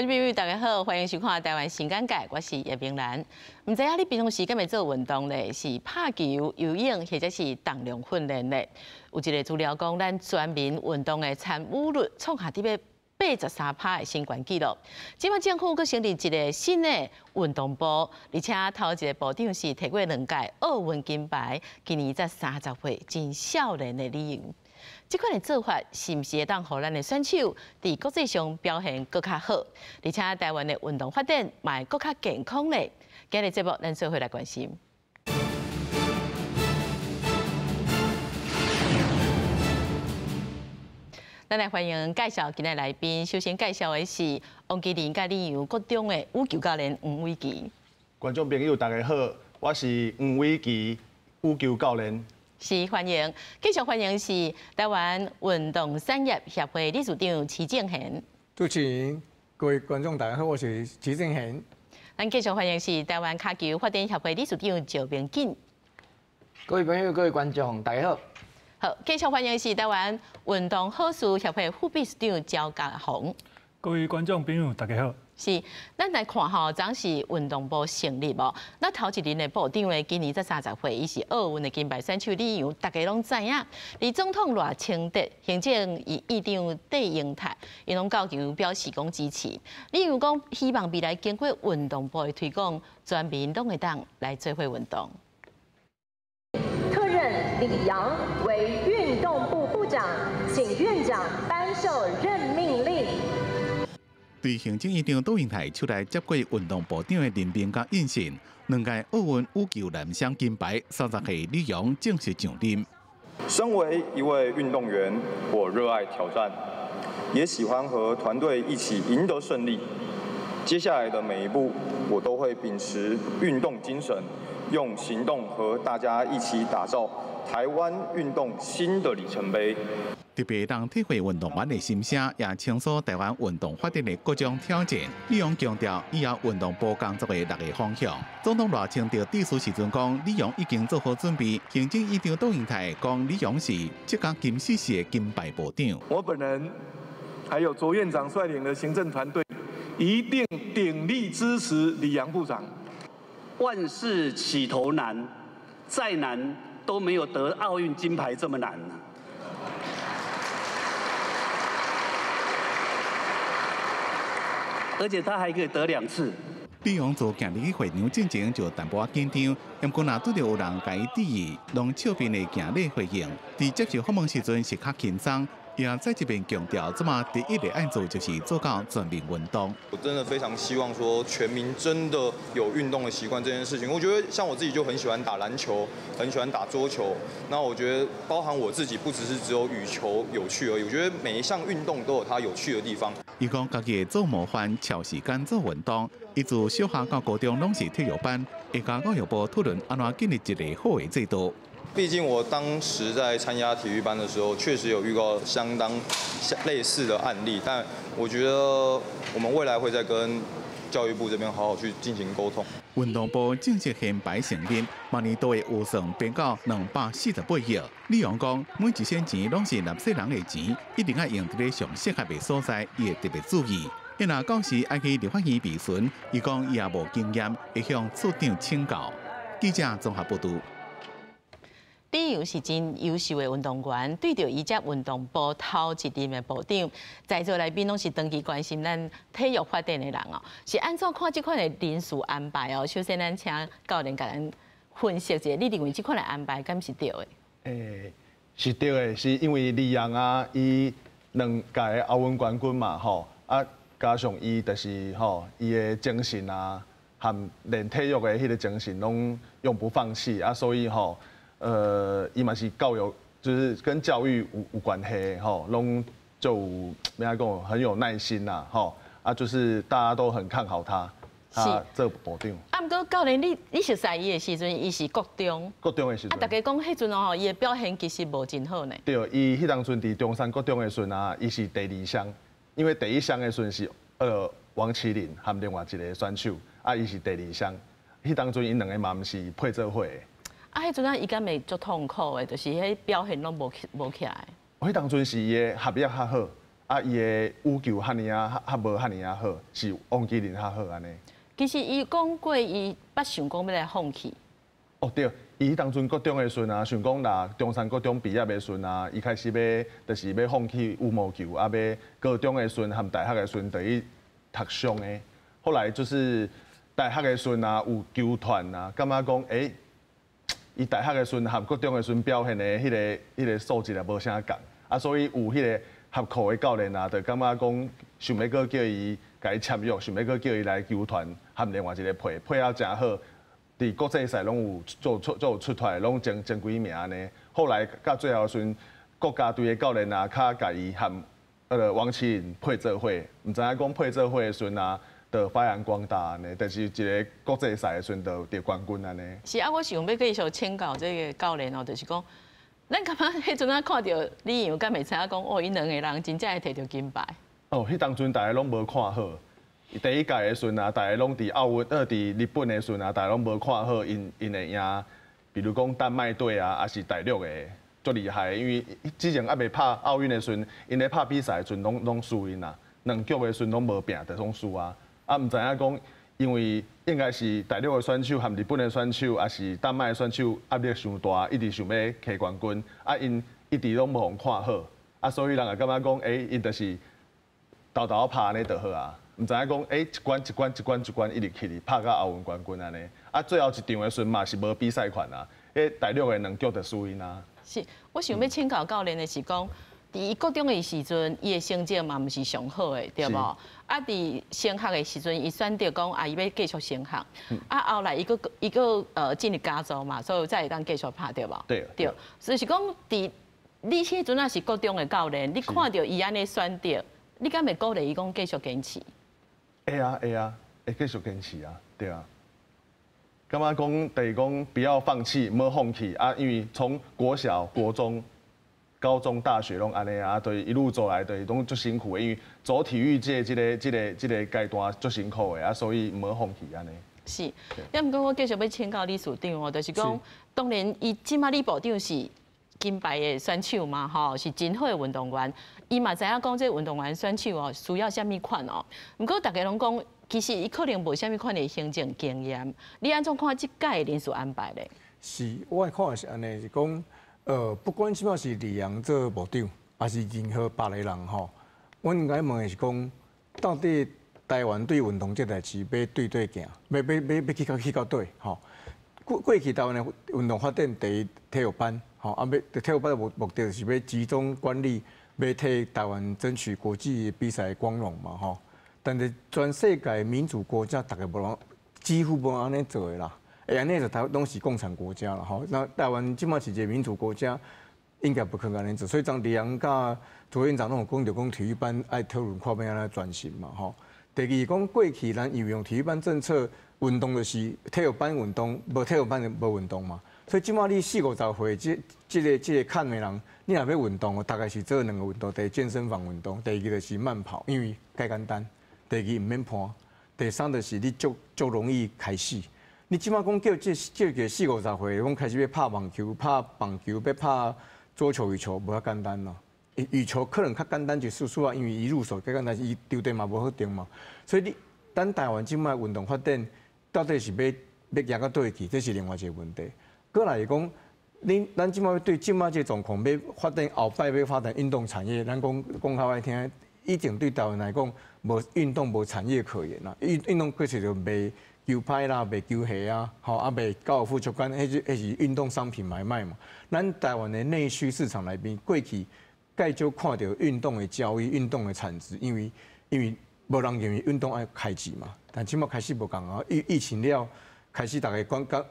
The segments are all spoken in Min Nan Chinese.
觀眾朋友，大家好，歡迎收看《台灣新簡介》，我是葉明蘭。毋知影你平常時敢會做運動咧？是拍球、游泳，或者是重量訓練咧？有一個資料講，咱全民運動的參與率創下佇咧83趴的新懸紀錄。這擺政府閣成立一個新的運動部，而且頭一個部長是提過兩屆奧運金牌，今年才30歲，真少年的李洋。這款的做法是毋是會當予咱的選手佇國際上表現閣較好？而且台灣的運動發展嘛會閣較健康咧？今日節目咱做伙來關心。咱來歡迎介紹今日來賓，首先介紹的是王麒麟佮李洋國中的羽球教練黃偉琪。觀眾朋友大家好，我是黃偉琪羽球教練。是歡迎，繼續歡迎是台灣運動產業協會理事長徐正賢。主持人、各位觀眾大家好，我是徐正賢。咱繼續歡迎是台灣跤球發展協會理事長趙明錦。各位朋友、各位觀眾大家好。好，繼續歡迎是台灣運動好事協會副秘書長焦家宏。各位觀眾朋友大家好。是，咱來看吼，昨是運動部成立哦。那頭一任的部長咧，今年才30歲，伊是奧運的金牌選手李洋，大家攏知影。而總統賴清德、行政院長卓榮泰，𪜶攏到場表示講支持。李洋講，希望未來經過運動部的推廣，全民攏會當來做伙運動。特任李洋為運動部部長，請院長頒授任命令。對行政院長卓榮泰出來接過運動部長的任命佮印信，兩屆奧運羽球男雙金牌30歲李洋正式上任。身為一位運動員，我熱愛挑戰，也喜歡和團隊一起贏得勝利。接下來的每一步，我都會秉持運動精神，用行動和大家一起打造台灣運動新的里程碑。特別當體會運動員的心聲，也傾訴台灣運動發展的各種挑戰。李洋強調，以後運動部工作的六個方向。總統賴清德致辭時陣講，李洋已經做好準備。行政院長卓榮泰講，李洋是浙江金獅市的金牌部長。我本人還有卓院長率領的行政團隊，一定鼎力支持李洋部長。萬事起頭難，再難都沒有得奧運金牌這麼難。而且他還可以得兩次。李洋自行入去會場進前就淡薄仔緊張，毋過若拄著有人共伊致意，攏笑面的行禮回應。佇接受訪問時陣是較輕鬆，也再一遍強調，這馬第一個愛做就是做到全民運動。我真的非常希望說全民真的有運動的習慣這件事情。我覺得像我自己就很喜歡打籃球，很喜歡打桌球。那我覺得包含我自己，不只是只有羽球有趣而已。我覺得每一項運動都有它有趣的地方。伊講家己會做模範，超時間做運動。伊自小學到高中攏是體育班，會佮教育部討論按怎建立一個好的制度。畢竟我當時在參加體育班的時候，確實有遇到相當類似的案例，但我覺得我們未來會再跟教育部這邊好好去進行溝通。運動部正式編排成立，明年度的預算編到248億。李洋講，每一仙錢攏是納稅人的錢，一定愛用佇咧上適合的所在，伊會特別注意。伊若到時愛去立法院備詢，伊講伊也無經驗，會向處長請教。記者綜合報導。李洋是真優秀的運動員，對著伊這運動部頭一任的部長，在座來賓攏是長期關心咱體育發展的人哦。是按怎看這款的人事安排哦？首先，咱請教練共咱分析一下，你認為這款的安排敢是對的？是對的，是因為李洋啊，伊兩屆奧運冠軍嘛，吼啊，加上伊就是吼，伊的精神啊，和練體育的彼個精神攏永不放棄啊，所以吼。伊嘛是教育，就是跟教育有關係吼，攏就欲怎講，很有耐心呐，吼啊，就是大家都很看好他，他做部長。啊，毋過教練，你熟似伊的時陣，伊是國中。國中的時陣。啊，大家講彼陣哦，伊的表現其實無真好呢。對，伊彼當陣佇中山國中的時陣啊，伊是第二箱，因為第一箱的時陣是王麒麟和另外一個選手，啊，伊是第二箱，彼當陣𪜶兩個嘛毋是配做伙的。啊，彼陣啊，伊敢會足痛苦的，就是彼表現攏無起來。彼當陣是伊的學業較好，啊，伊的羽球遐爾仔較無遐爾仔好，是王齊麟較好按呢。其實伊講過，伊捌想講欲來放棄。哦對，伊當陣國中的時陣啊，想講若中山國中畢業的時陣啊，伊開始欲就是欲放棄羽毛球，啊欲高中的時陣和大學的時陣就去讀商的。後來就是大學的時陣啊，有球團啊，感覺講伊大學的時陣和國中的時陣表現的彼個素質也無啥仝，啊，所以有彼個合課的教練啊，就感覺講想欲閣叫伊共伊簽約，想欲閣叫伊來球團和另外一個配配合誠好，佇國際賽攏有做出做出來，攏前幾名按呢。後來到最後的時陣，國家隊的教練啊，較共伊和彼个王齊麟配做伙，毋知影講配做伙的時陣啊，就發揚光大按呢，就是一个國際賽的時陣就得冠軍按呢。是啊，我想欲繼續請教這个教練哦，就是講，咱感覺彼陣仔看著李洋，敢會知影講，哦，𪜶兩个人真正會提著金牌。哦，彼當陣大家攏無看好，第一屆的時陣啊，大家攏佇奧運，佇日本的時陣啊，大家攏無看好𪜶𪜶會贏，比如講丹麥隊啊，抑是大陸的，足厲害的，因為之前猶未拍奧運的時陣，𪜶咧拍比賽的時陣攏攏輸𪜶啊，兩局的時陣攏無拼，就攏輸啊。啊，毋知影講，因為應該是大陸的選手和日本的選手，抑是丹麥的選手壓力傷大，一直想欲摕冠軍，啊，𪜶一直攏無予看好，啊，所以人也感覺講，𪜶就是沓沓拍按呢就好啊，毋知影講，一關一關一關一關一直起去拍到奧運冠軍按呢，啊，最後一場的時陣嘛是無比賽權啊，彼大陸的兩局就輸𪜶啊。是，我想欲請教教練的是講，佇伊國中的時陣，伊的成績嘛毋是上好的，對無？啊，佇升學的時陣，伊選擇講啊，伊欲繼續升學。啊，後來伊閣伊閣進入加州嘛，所以才會當繼續拍，對無？對。對，所以是講佇你彼陣仔是國中的教練，你看著伊按呢選擇，你敢會鼓勵伊講繼續堅持？會啊會啊，會繼續堅持啊，對啊。感覺講，就是講不要放棄，毋好放棄啊！因為從國小、國中、高中、大學攏按呢啊，對一路走來，對攏足辛苦的。因為走體育界這個階段足辛苦的啊，所以毋好放棄按呢。是，抑毋過我繼續欲請教理事長哦，就是講，當然伊這馬李部長是金牌的選手嘛，吼，是真好的運動員。伊嘛知影講，這運動員選手哦，需要啥物款哦。毋過大家攏講，其實伊可能無啥物款的行政經驗。你按怎看這屆人事安排咧？是，我看的是按呢，是講，不管這馬是李洋做部長，抑是任何別个人吼，我應該問的是講，到底台灣對運動這代誌欲對佗行，欲去到佗吼？過去台灣的運動發展第一體育班，吼啊，欲體育班的目的是欲集中管理，欲替台灣爭取國際比賽的光榮嘛，吼。但是全世界民主國家，逐个無人幾乎無按呢做的啦。會按呢就台攏是共產國家啦，吼。那台灣這馬是一个民主國家，應該不可能按呢做。所以當李洋佮卓院長攏有講著講體育班愛討論看欲按怎轉型嘛，吼。第二講過去咱運用體育班政策，運動就是體育班運動，無體育班就無運動嘛。所以這馬你四五十歲這個坎的人，你若欲運動，大概是做兩个運動：第一健身房運動，第二個就是慢跑，因為較簡單；第二毋免伴，第三就是你足足容易開始。你這馬講叫這個四五十歲，講開始欲拍網球、拍棒球、欲拍桌球、羽球，無遐簡單咯。羽球可能較簡單，就是說啊，因為伊入手較簡單，伊場地嘛無好定嘛。所以你咱台灣這馬運動發展到底是欲欲行到佗去，這是另外一个問題。閣來講，恁咱這馬對這馬這個狀況，欲發展後擺欲發展運動產業，咱講講較歹聽，以前對台灣來講，無運動無產業可言啦。運動過去就賣球拍啦，賣球鞋啊，吼啊賣高爾夫球桿，彼是運動商品買賣嘛。咱台灣的內需市場內邊，過去較少看著運動的交易、運動的產值，因為無人認為運動愛開錢嘛。但這馬開始無仝啊，疫情了，開始逐家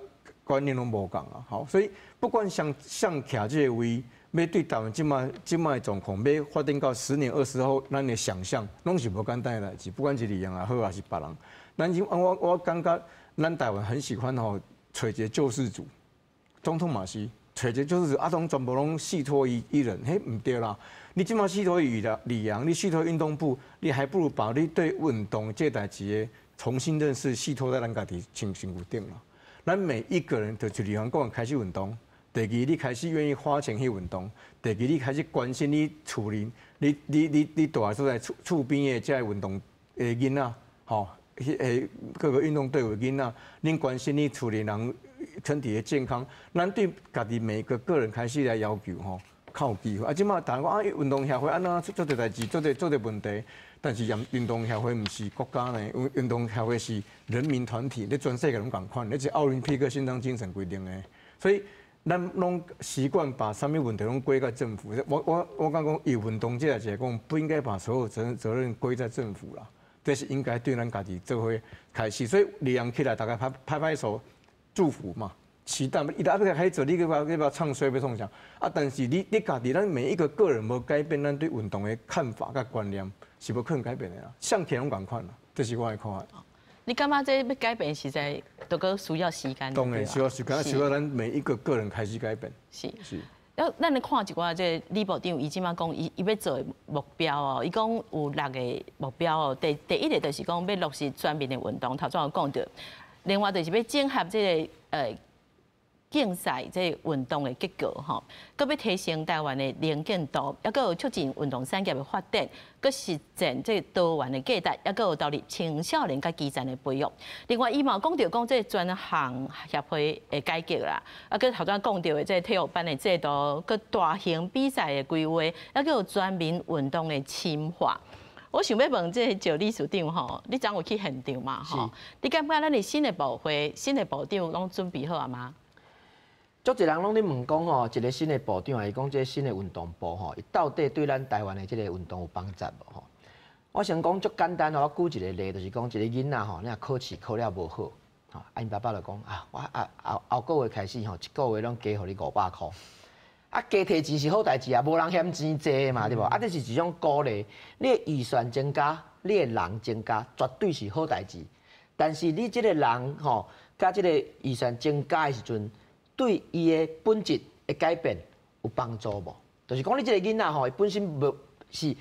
觀念攏無仝啊。好，所以不管誰誰徛這个位，欲對台灣這馬的狀況，欲發展到10年、20後，咱的想象攏是無簡單的代誌。不管是李洋也好，抑是別人，咱我感覺咱台灣很喜歡吼，揣一个救世主，總統嘛是揣一个救世主，啊，攏全部攏寄託於一人，彼毋對啦。你這馬寄託於李洋，你寄託運動部，你還不如把你對運動這代誌的重新認識，寄託在咱家己身身軀頂啦。咱每一個人就李洋講開始運動，第二，你開始願意花錢去運動；第二，你開始關心你厝裡、你你你你蹛的所在厝厝邊的這个運動的囡仔，吼，彼个各個運動隊伍的囡仔，恁關心你厝裡人身體的健康，咱對家己每個個人開始來要求吼，較有機會。啊，這馬逐家講啊，運動協會按怎做這代誌，做這做這問題，但是運動協會毋是國家呢，運動協會是人民團體，咧全世界攏仝款，咧是奧林匹克憲章精神規定的，所以咱攏習慣把啥物問題攏歸到政府。我感覺講，以運動這代誌來講，不應該把所有責任歸在政府啦，這是應該對咱家己做伙開始。所以李陽起來，大家拍拍拍手祝福嘛，期待。伊猶未開始做，你閣欲唱衰欲創啥？啊！但是你家己，咱每一個個人無改變，咱對運動的看法佮觀念是無可能改變的啦。上起攏仝款啦，這是我的看法。你感覺這欲改變，實在都閣需要時間。當然需要時間，需要咱每一個個人開始改變。是是。啊，咱來看一寡這李部長，伊這馬講，伊欲做的目標哦，伊講有六個目標哦。第一個就是講欲落實全民的運動，頭先有講著。另外就是欲整合這个競賽這个運動的結構吼，閣欲提升台灣的能見度，抑閣有促進運動產業的發展，閣實踐這個多元的價值，抑閣有投入青少年佮基層的培育。另外，伊嘛有講著講這個專項協會的改革啦，啊，閣頭先講著的這個體育班的制度，閣大型比賽的規劃，抑閣有全民運動的深化。我想欲問這個趙理事長吼，你昨有去現場嘛？吼，你感覺咱的新的部會、新的部長攏準備好啊嗎？足濟人攏咧問講吼，一個新的部長，抑是講這個新的運動部吼，伊到底對咱台灣的這個運動有幫助無吼？我先講足簡單吼，我舉一個例，就是講一個囡仔吼，你若考試考了無好，吼，啊𪜶爸爸就講啊，我啊後後個月開始吼，一個月攏加予你500箍。啊，加提錢是好代誌啊，無人嫌錢濟嘛，對無？啊，這是一種鼓勵，你的預算增加，你的人增加，絕對是好代誌。但是你這個人吼，佮這個預算增加的時陣，對伊的本質的改變有幫助無？就是講你這個囡仔吼，伊本身無是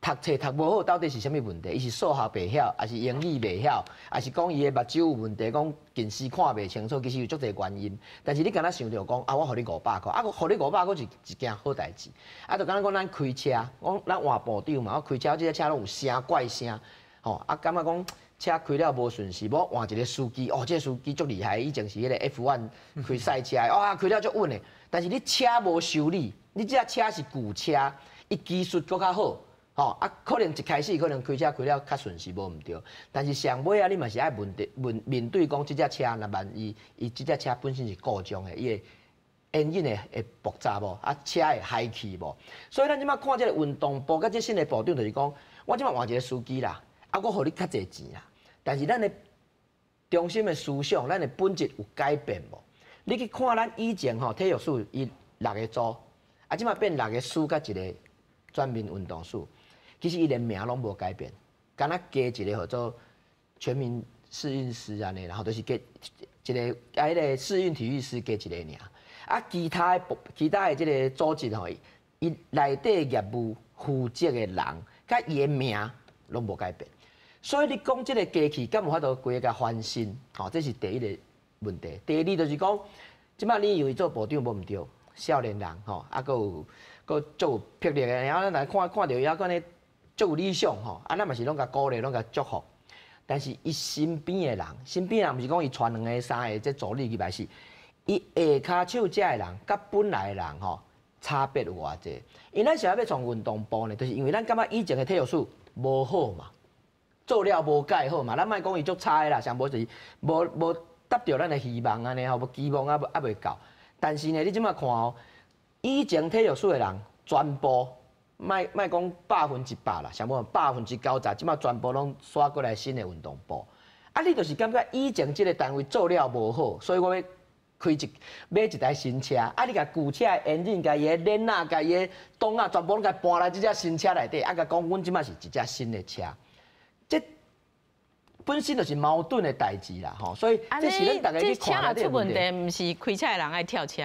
讀冊讀無好，到底是啥物問題？伊是數學袂曉，抑是英語袂曉，抑是講伊的目睭有問題，講近視看袂清楚，其實有足濟原因。但是你敢若想著講啊，我予你五百箍，啊，予你五百箍是一件好代誌。啊，就敢若講咱開車，講咱換部長嘛，我開車這個車攏有聲怪聲，吼啊，感覺講車開了無順勢，無換一個司機，哦，這個司機足厲害，以前是彼個 F1 開賽車的，哇，開了足穩的。但是你車無修理，你這車是舊車，伊技術閣較好，吼啊，可能一開始可能開車開了較順勢無毋對，但是上尾啊，你嘛是愛問題問面對講這隻車，若萬一伊這隻車本身是故障的，伊會引擎會爆炸無？啊，車會害去無？所以咱這馬看這個運動部佮這新的部長，就是講，我這馬換一個司機啦，啊，我予你較濟錢啦。但是咱的中心的思想，咱的本質有改變無？你去看咱以前吼體育署伊六個組，啊，這馬變六個署佮一個全民運動署，其實伊連名攏無改變，敢若加一個號做全民適應師按呢，然後就是加一個啊，彼個適應體育師加一個爾。啊，其他的這個組織吼，伊內底業務負責的人，佮伊的名攏無改變。所以你講這個機器，敢有法度規个共翻新？吼，這是第一個問題。第二就是講，這馬你以為做部長無毋對，少年人吼，啊，閣有閣足有魄力的，然後咱來看看著伊猶閣按呢足有理想吼，啊，咱嘛是攏共鼓勵，攏共祝福。但是伊身邊的人，身邊人毋是講伊帶兩个、三個這助理入來是，伊下跤手遮的人，佮本來的人吼，差別有偌濟。因為咱想欲創運動部呢，就是因為咱感覺以前的體育署無好嘛。做了無蓋好嘛，咱莫講伊足差的啦，上無就是無達著咱的希望按呢吼，無期望猶未到。但是呢，你這馬看哦，以前體育署的人全部，莫莫講100%啦，上無90%，這馬全部攏徙過來新的運動部。啊，你就是感覺以前這個單位做了無好，所以我欲開一買一台新車，啊，你共舊車的引擎、共伊的鏈仔、共伊的擋仔，全部攏共搬來這隻新車內底，啊，共講阮這馬是一隻新的車。這本身就是矛盾的代誌啦，吼，所以這是咱逐家去看這車若出問題，毋是開車的人愛跳車。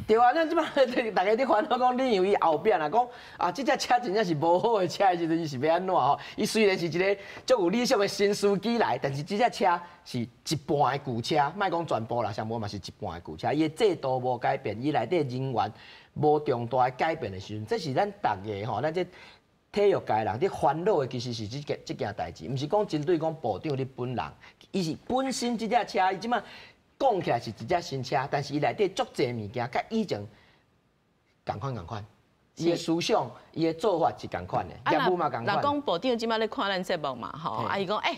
對啊，咱這擺大家咧煩惱講李洋伊後壁若講啊，這隻車真正是無好的車的時陣，伊是欲按怎吼？伊雖然是一个足有理想的新司機來，但是這隻車是一半的舊車，莫講全部啦，上無嘛是一半的舊車。伊的制度無改變，伊內底人員無重大的改變的時陣，這是咱逐个吼，咱這體育界人咧煩惱的，其實是這件代誌，毋是講針對講部長你本人，伊是本身這隻車，伊這擺講起來是一隻新車，但是伊內底足濟物件，佮以前仝款仝款，伊的思想、伊的做法是仝款的，業務嘛仝款。若講部長這擺咧看咱節目嘛，吼，啊伊講欸，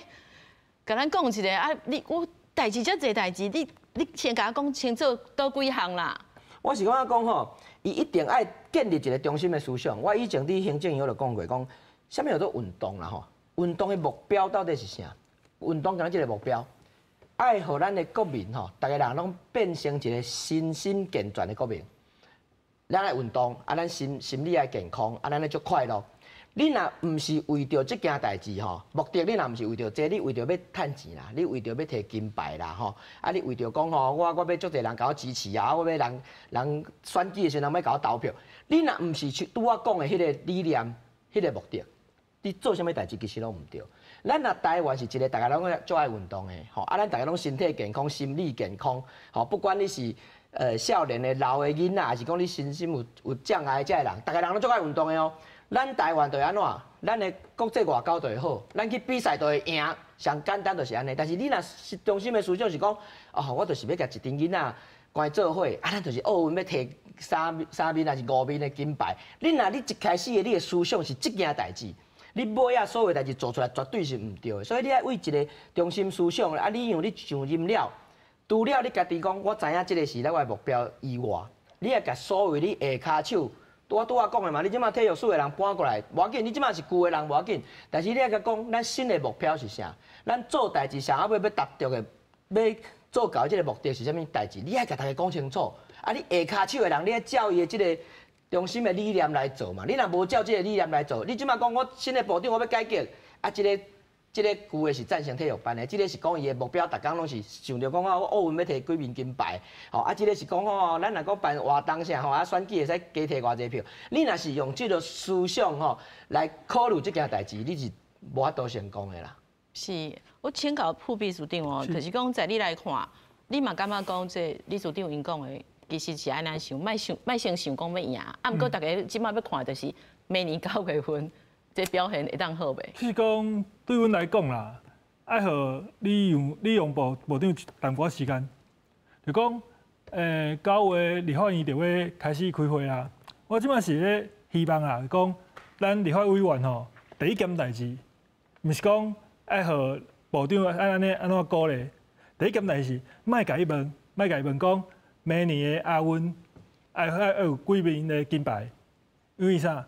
共咱講一下啊，你我代誌遮濟代誌，你先共我講清楚佗幾項啦。我是感覺講吼，伊一定愛建立一個中心的思想。我以前佇行政院就講過，講啥物叫做運動啦吼？運動的目標到底是啥？運動敢若這個目標，愛予咱的國民吼，逐个人攏變成一個身心健全的國民。咱愛運動，啊，咱心理愛健康，啊，咱咧足快樂。你若毋是為著這件代誌吼，目的你若毋是為著這個，你為著欲趁錢啦，你為著欲摕金牌啦吼，啊，你為著講吼，我欲足濟人共我支持啊，我欲人選舉的時陣人欲共我投票。你若毋是拄我講的彼个理念、彼个目的，你做啥物代誌其實攏毋對。咱若台灣是一个逐个攏足愛運動的，吼，啊，咱逐个攏身體健康、心理健康，吼，不管你是少年的、老的囡仔，還是講你身心有障礙這个人，逐个人攏足愛運動的哦。咱台灣就按怎？咱的國際外交就會好，咱去比賽就會贏，上簡單就是按呢。但是你若是中心的思想是講，哦，我就是欲共一陣囡仔關做伙，啊，咱就是奧運欲摕三面還是五面的金牌。你若你一開始的你的思想是這件代誌，你尾仔所有代誌做出來絕對是毋對的。所以你愛為一个中心思想，啊，你讓你上任了，除了你家己講，我知影這个是咱我的目標以外，你愛共所有你下跤手。我拄仔講的嘛，你這擺體育署的人搬過來，無要緊，你這擺是舊的人無要緊，但是你愛共講，咱新的目標是啥？咱做代誌啥仔欲達到的，欲做到這个目的是啥物代誌？你愛共大家講清楚。啊，你下跤手的人，你愛照伊的這个中心的理念來做嘛。你若無照這个理念來做，你這擺講我新的部長我欲改革，啊，這个舊的是贊成體育班的，這个是講伊的目標，逐工攏是想著講啊，我奧運欲摕幾面金牌，吼啊，這个是講吼，咱若講辦活動啥吼，啊，選舉會使加摕偌濟票。你若是用這个思想吼來考慮這件代誌，你是無法度成功的啦。是，我請教副秘書長哦，就是講在你來看，你嘛感覺講這理事長𪜶講的，其實是按呢想，莫想莫先想講欲贏，啊，毋過大家這擺欲看就是明年9月份。這表現會當好袂？是講對阮來講啦，愛予李洋部長淡薄仔時間，就講9月立法院就欲開始開會啊。我這擺是咧希望啊，講咱立法委員吼，第一件代誌，毋是講愛予部長愛按呢按怎鼓勵。第一件代誌是莫共伊問，莫共伊問講明年的亞運愛有幾面的金牌，因為啥？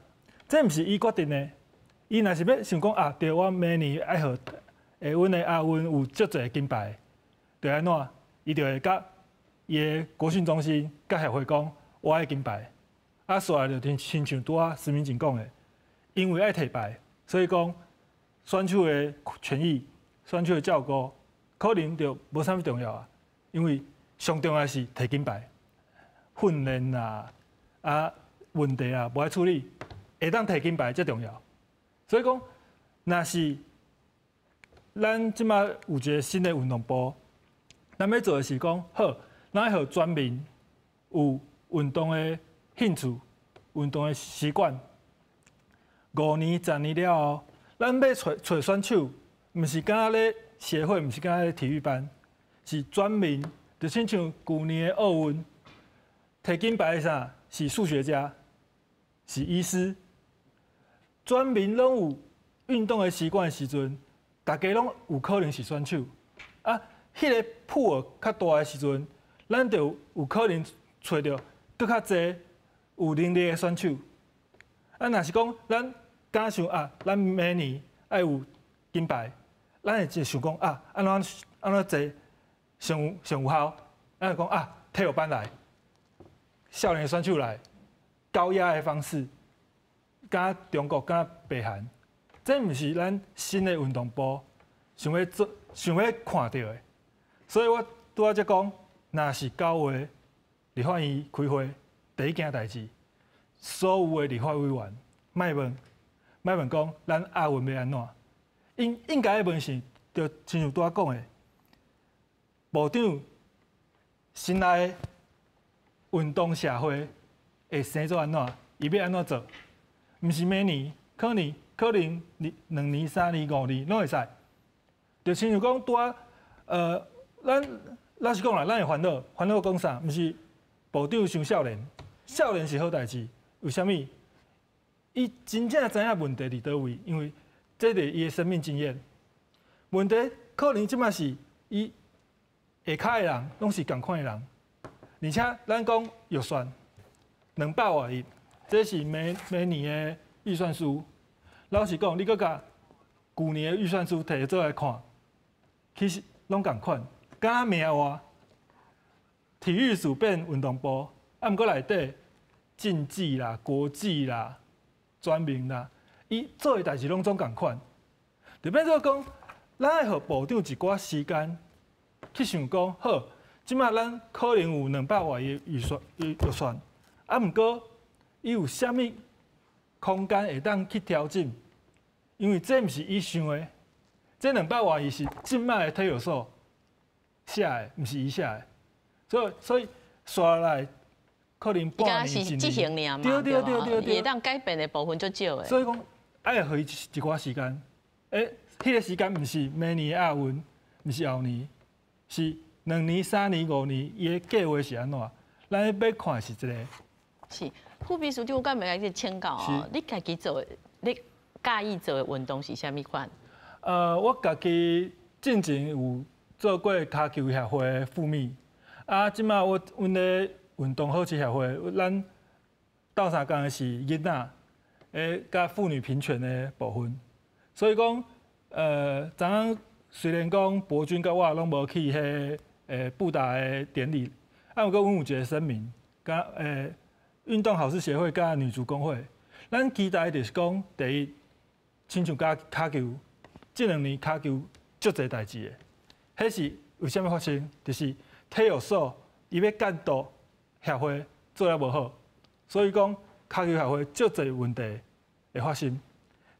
這毋是伊決定的。伊若是欲想講啊，對，我明年愛予阮的亞運有足濟金牌，就按怎？伊就會佮伊的國訓中心、佮協會講，我愛金牌。啊，煞來就親像拄仔施明錦講的，因為愛摕牌，所以講選手的權益、選手的照顧，可能就無啥物重要啊。因為上重要是摕金牌，訓練啊、啊問題啊，無愛處理，會當摕金牌才重要。所以講，若是咱這擺有一个新的運動部，咱欲做的是講，好，咱愛予全民有運動的興趣、運動的習慣。5年、10年了後，咱欲揣選手，毋是敢若咧協會，毋是敢若咧體育班，是全民。就親像舊年的奧運，摕金牌的啥？是數學家，是醫師。全民攏有運動的習慣的時陣，大家攏有可能是選手。啊，彼个譜較大的時陣，咱就有可能揣著閣較濟有能力的選手。啊，若是講咱敢想啊，咱明年愛有金牌，咱會就想講啊，按怎按怎濟上有效？咱就講啊，體育班來，少年選手來，高壓的方式。敢中國，敢北韓，這毋是咱新的運動部想欲做、想欲看著的。所以我拄仔才講，若是9月立法院开会，第一件代志，所有的立法委员莫问，莫问讲咱亚运欲按怎，应该问是，就亲像拄仔讲的，部长新来的运动社会会生做按怎，伊欲按怎做，毋是明年，可能2年、3年、5年拢会使。就亲像讲拄仔，咱老实讲啦，咱会烦恼，烦恼讲啥？毋是部长伤少年，少年是好代志，为啥物？伊真正知影问题伫佗位，因为这是伊的生命经验。问题可能这马是伊下跤的人，拢是仝款的人，而且咱讲预算200外亿，这是每每年的预算书。老实讲，你阁共旧年的预算书提做来看，其实拢仝款，敢若名换，体育署变运动部，啊，毋过内底竞技啦、国际啦、全民啦，伊做的代志拢总仝款。就变做讲，咱爱予部长一寡时间去想讲，好，这马咱可能有200外亿预算，啊，毋过伊有啥物空间会当去调整？因为这毋是伊想的，这两百外亿是这马的体育署写的，毋是伊写的，所以刷来可能半年一年，执行尔嘛，对对对对对，会当改变的部分足少的。所以讲，爱予伊一寡时间，彼个时间毋是明年亚运，毋是后年，是2年、3年、5年，伊的计划是按怎？咱欲看的是这个。是，副秘书长，我敢袂使去请教哦，你家己做，你佮意做的运动是啥物款？我家己进前有做过跤球协会的副秘，啊，这马我阮咧运动好势协会，咱斗相共的是囡仔，佮妇女平权的部分。所以讲，昨昏虽然讲博君佮我拢无去彼布达的典礼，啊，毋过阮有一个声明，佮运动好势协会佮女足工会，咱期待就是讲，第一，亲像跤球，这2年跤球足济代志的，彼是为啥物发生？就是体育署伊欲监督协会做了无好，所以讲跤球协会足济问题会发生。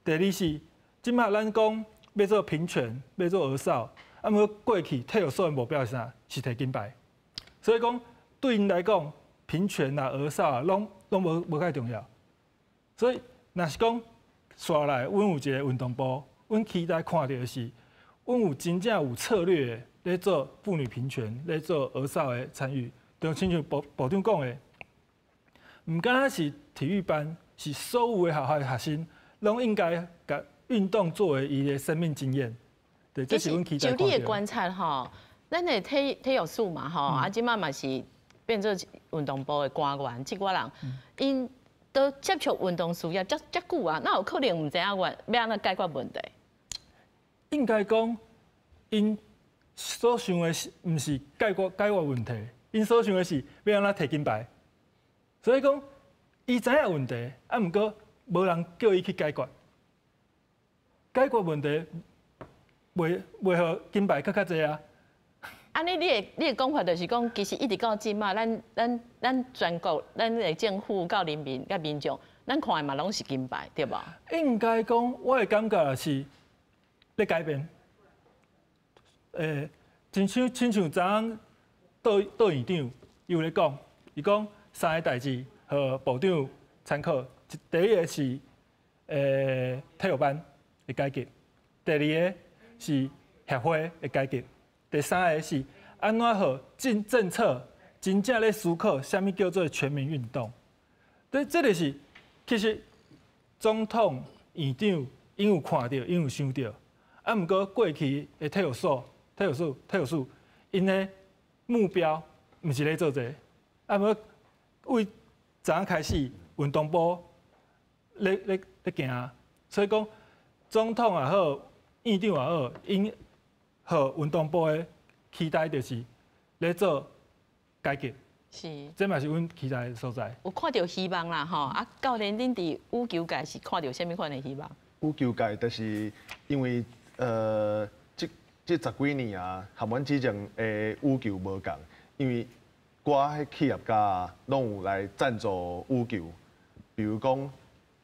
第二是，这马咱讲欲做平权，欲做儿少，啊，毋过过去体育署的目标是啥？是提金牌。所以讲对𪜶来讲，平权啊、儿少啊，拢无介重要。所以若是讲紲来，阮有一个运动部，阮期待看著的是，阮有真正有策略的咧做妇女平权，咧做儿少的参与。就亲像部长讲的，毋敢若是体育班，是所有的学校的学生，拢应该共运动作为伊的生命经验。对，这是阮期待。就你的观察吼，咱的体育署嘛吼，啊，这马嘛是变做运动部的官员，这寡人，𪜶都接触运动事业遮遮久啊，哪有可能毋知影欲按怎解决问题？应该讲，𪜶所想的是毋是解决问题？𪜶所想的是欲按怎提金牌。所以讲，伊知影问题，啊，毋过无人叫伊去解决。解决问题，袂予金牌阁较济啊。按呢，你的讲法就是讲，其实一直到这马，咱全国、咱的政府到人民、佮民众，咱看的嘛拢是金牌，对无？应该讲，我的感觉是咧改变。亲像昨昏杜杜院长伊有咧讲，伊讲三个代志，予部长参考。第一个是体育班的改革，第二个是协会的改革。第三个是按怎予政策真正咧思考，啥物叫做全民运动？这个是其实总统、院长𪜶有看著，𪜶有想著。啊，毋过过去的体育署，𪜶的目标毋是咧做这个。啊，毋过为昨昏开始，运动部咧行，所以讲总统也好，院长也好，𪜶予运动部的期待就是咧做改革，这嘛是阮期待的所在。有看著希望啦，吼！啊，教练，恁伫羽球界是看著啥物款的希望？羽球界就是因为这十几年啊，和阮之前的羽球无仝，因为寡彼企业家啊，攏有来赞助羽球，比如讲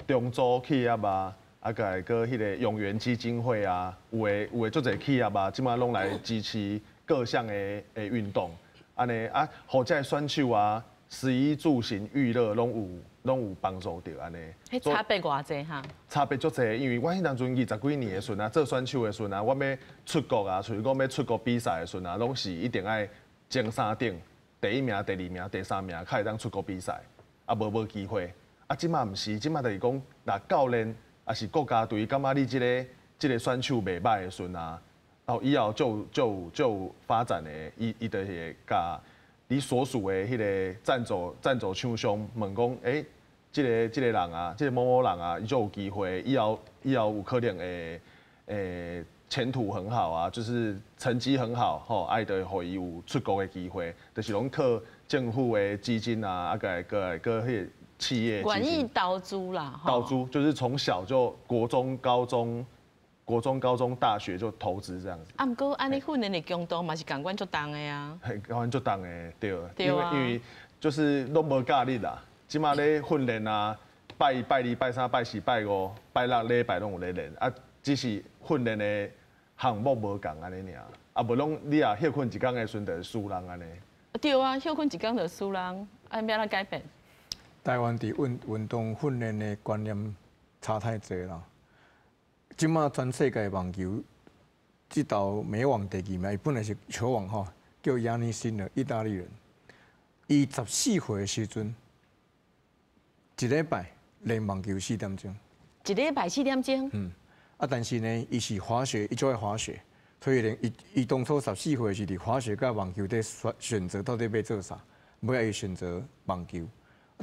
中租企业啊，啊，閣來閣彼個永源基金會啊，有的足濟企業啊，這馬攏來支持各項的運動，按呢啊，予這个選手啊，食衣住行娛樂攏有幫助著按呢。彼差別偌濟哈？差別足濟，因為我彼當陣20幾年的時陣啊，做選手的時陣啊，我欲出國啊，像講欲出國比賽的時陣啊，攏是一定愛前三等，第一名、第二名、第三名，才會當出國比賽，啊無無機會。啊，這馬毋是，這馬就是講，若教練抑是國家隊感覺你這個選手袂䆀的時陣啊，哦，以後就有發展的，伊就會共你所屬的彼个贊助廠商問講，欸，這個人啊，這個某某人啊，伊就有機會，以後有可能會前途很好啊，就是成績很好，吼，啊，伊就會予伊有出國的機會，就是攏靠政府的基金啊，啊，閣彼个企業願意投資啦，投資就是從小就國中、高中、國中、高中、大學就投資這樣子。啊，毋過按呢訓練的強度嘛是仝款足重的啊。係仝款足重的，對。因為就是攏無假日啦，這馬咧訓練啊，拜一、拜二、拜三、拜四、拜五、拜六禮拜攏有咧練，啊，只是訓練的項目無仝按呢爾，啊，無攏你若歇睏一工的時陣就會輸人按呢。對啊，歇睏一工就輸人，啊，欲按怎改變？台灣佇運動訓練的觀念差太濟啦。這馬全世界網球，這道美網第二名，伊本來是球王吼，叫亞尼辛的意大利人。伊14歲的時陣，一禮拜練網球4點鐘。一禮拜4點鐘？嗯。啊，但是呢，伊是滑雪，伊就愛滑雪，所以呢，伊當初十四歲時佇滑雪佮網球佇選擇到底欲做啥，尾仔伊選擇網球。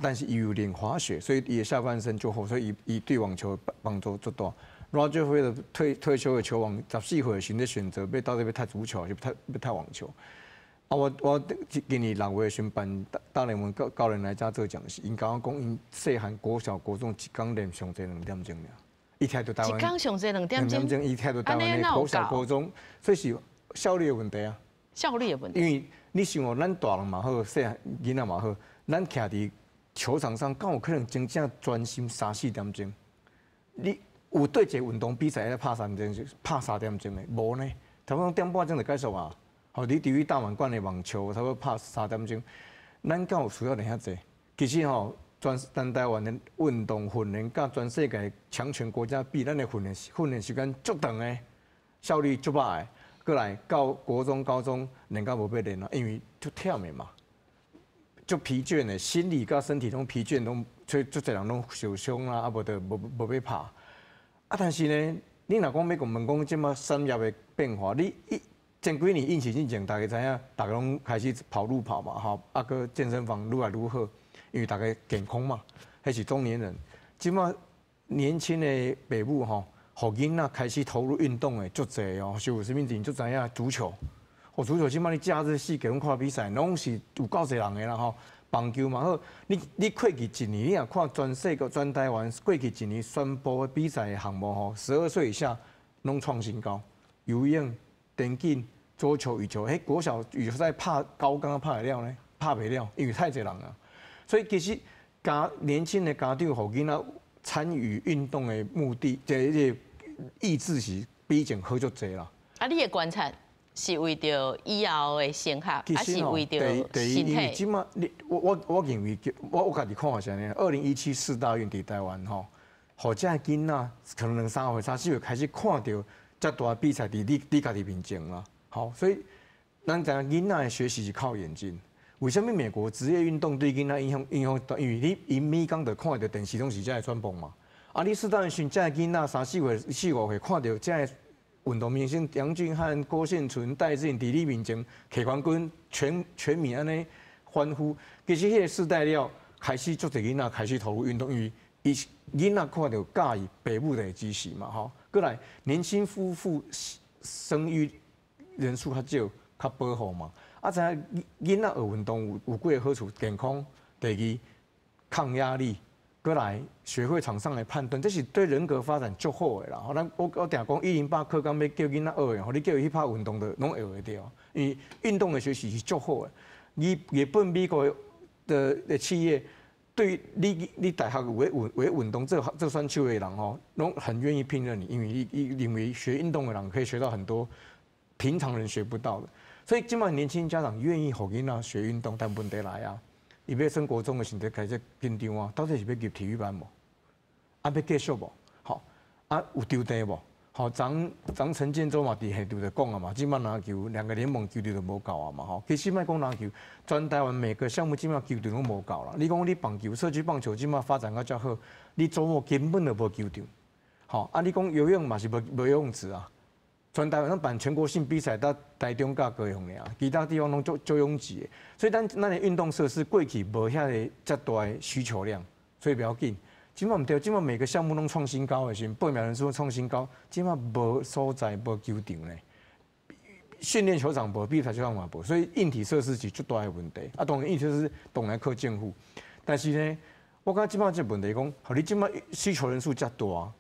但是伊有練滑雪，所以伊的下半身就好，所以伊對網球幫助足大。羅傑費德退休的球王，十四歲時咧選擇欲到底欲踢足球，還是欲踢網球。啊，我今年6月時辦大聯盟教練來遮做講師，𪜶共我講，𪜶細漢國小、國中一工練上濟2點鐘爾。伊聽著台灣一工上濟2點鐘，2點鐘，伊聽著台灣的國小、國中，所以是效率的問題啊。效率的問題。因為你想哦，咱大人嘛好，細漢囡仔嘛好，咱徛佇球場上，敢有可能真正專心三四點鐘？你有對一个運動比賽咧拍三點鐘，拍3點鐘的？無呢，差不多點半鐘就結束啊。吼，你對於大滿貫的網球，差不多拍三點鐘，咱敢有需要練遐濟？其實吼，全台灣的運動訓練，佮全世界強權國家比，咱的訓練時間足長的，效率足歹的。過來到國中、高中練到無欲練啊，因為足忝的嘛。足疲倦的，心理佮身體攏疲倦，攏所以足濟人攏受傷啦，啊無就無欲拍。啊，但是呢，你若講欲講問講這馬產業的變化，你一前幾年疫情之前，大家知影，大家攏開始跑路跑嘛，吼，啊閣健身房愈來愈好，因為大家健康嘛，彼是中年人。這馬年輕的爸母吼，予囡仔開始投入運動的足濟哦，像啥物人足知影足球。哦，足球這馬你假日四界攏看比賽，攏是有夠濟人的啦吼。棒球嘛好，你過去一年，你若看全世界、全台灣過去一年宣布的比賽的項目吼，12歲以下攏創新高，游泳、田徑、桌球、羽球，彼國小羽球賽拍高崗拍會了呢？拍袂了，因為太濟人啊。所以其實家年輕的家長予囡仔參與運動的目的，這個意志是比以前好足濟啦。啊，你的觀察是為著以後的升學，還是為著身體？這馬你我認為，我家己看法是按呢。2017世大運佇台灣吼，予這囡仔可能兩三歲、三四歲開始看著遮大比賽佇你家己面前啦。好，所以咱知影囡仔的學習是靠眼睛。為啥物美國職業運動對囡仔影響大？因為你𪜶每工就看著電視攏是遮个轉播嘛。啊，你世大運時，遮个囡仔三四歲、四五歲看著遮个運動明星楊俊翰、郭婞淳、戴資穎佇你面前摕冠軍，全民按呢歡呼。其實彼个世代了，開始足濟囡仔開始投入運動，因為伊囡仔看著佮意，爸母就會支持嘛，吼。過來年輕夫婦生育人數較少，較保護嘛。啊，知影囡仔學運動有幾个好處：健康，第二抗壓力。過來學會場上的判斷，這是對人格發展足好的啦。吼，咱我定講108課綱欲叫囡仔學的，吼，你叫伊去拍運動就攏會學會著。因為運動的學習是足好的。日日本、美國的企業對你大學有運動做選手的人吼，攏很願意聘任你，因為你認為學運動的人可以學到很多平常人學不到的。所以這馬年輕家長願意予囡仔學運動，但問題來啊，伊欲升國中的時陣開始緊張啊，到底是欲入體育班無？啊，欲繼續無？吼，啊有場地無？吼，張陳建州嘛佇現場就講啊嘛，這馬籃球兩個聯盟球場都無夠啊嘛，吼，其實莫講籃球，全台灣每個項目這馬球場攏無夠啦。你講你棒球、社區棒球這馬發展到遮好，你週末根本就無球場，吼，啊你講游泳嘛是無游泳池啊。全台灣攏辦全國性比賽，到台中佮高雄爾，其他地方攏足擁擠的。所以咱的運動設施過去無遐个遮大的需求量，所以袂要緊。這馬毋對，這馬每個項目攏創新高的時陣，報名人數創新高，這馬無所在無球場咧，訓練球場無，比賽球場嘛無，所以硬體設施是足大的問題。啊，當然硬體設施當然靠政府，但是呢，我感覺這馬這個問題講，予你這馬需求人數遮大，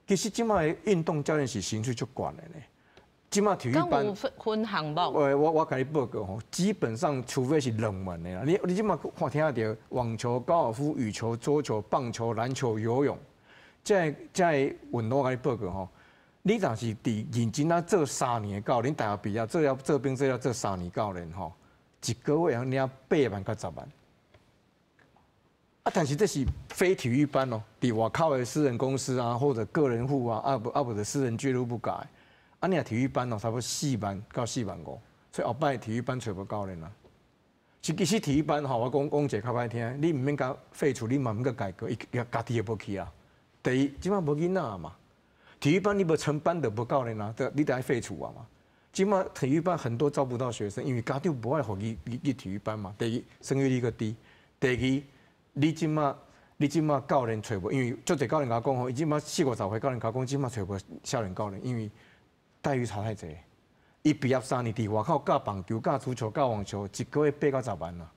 其實這馬的運動教練是薪水足懸的呢。這馬體育班有分項目。我共你報告吼，基本上除非是冷門的啦。你這馬看聽著網球、高爾夫、羽球、桌球、棒球、籃球、游泳，這个運動我共你報告吼，你若是佇認真啊做三年的教練，大學畢業做了做兵做了做三年教練吼，一個月會領8萬到10萬。啊，但是這是非體育班哦，佇外口的私人公司啊，或者個人戶啊，啊無的私人俱樂部教的。啊，你若體育班哦，差不多4萬到4萬5，所以後擺體育班揣無教練啊。其實體育班吼，我講講一个較歹聽，你毋免共廢除，你嘛毋免改革，伊家己會無去啊。第一，這馬無囡仔嘛，體育班你無成班就無教練啊，你得愛廢除啊嘛。這馬體育班很多招不到學生，因為家長無愛予伊去體育班嘛。第一，生育率閣低；第二，你這馬教練揣無，因為足濟教練共我講吼，伊這馬四五十歲教練共我講，這馬揣無少年教練，因為待遇差太濟。伊畢業3年，佇外口教棒球、教足球、教網球，一個月8到10萬啦。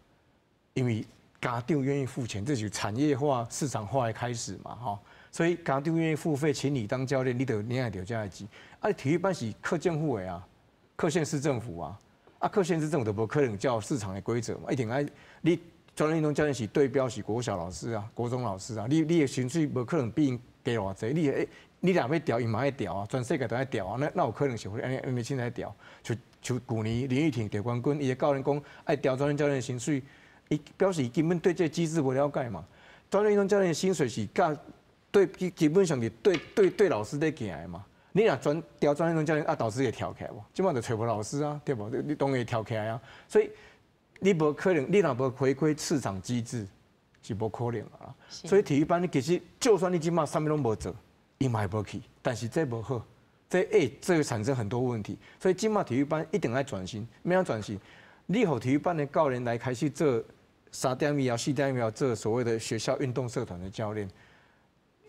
因為家長願意付錢，這是產業化、市場化的開始嘛，吼。所以家長願意付費請你當教練，你就領會著這个錢。啊，體育班是靠政府的啊，靠縣市政府啊，啊，靠縣市政府就無可能照市場的規則嘛，一定愛你專業運動教練是對標是國小老師啊、國中老師啊，你的薪水無可能比𪜶低偌濟，你若欲調，伊嘛愛調啊，全世界都愛調啊，那有可能是按呢按呢凊彩調？像舊年林育廷得冠軍，伊的教練講愛調專業教練薪水，伊表示伊根本對這個機制無了解嘛。專業運動教練薪水是佮對基本上是對老師咧行的嘛。你若專調專業運動教練，啊，導師會跳起來無？這馬就揣無老師啊，對無？你當然會跳起來啊。所以你無可能，你若無回歸市場機制，是無可能啊。所以體育班，你其實就算你這馬啥物攏無做，伊嘛會無去。但是這無好，這會產生很多問題。所以這馬體育班一定愛轉型，欲按怎轉型？你予體育班的教練來開始做3點以後、4點以後做所謂的學校運動社團的教練。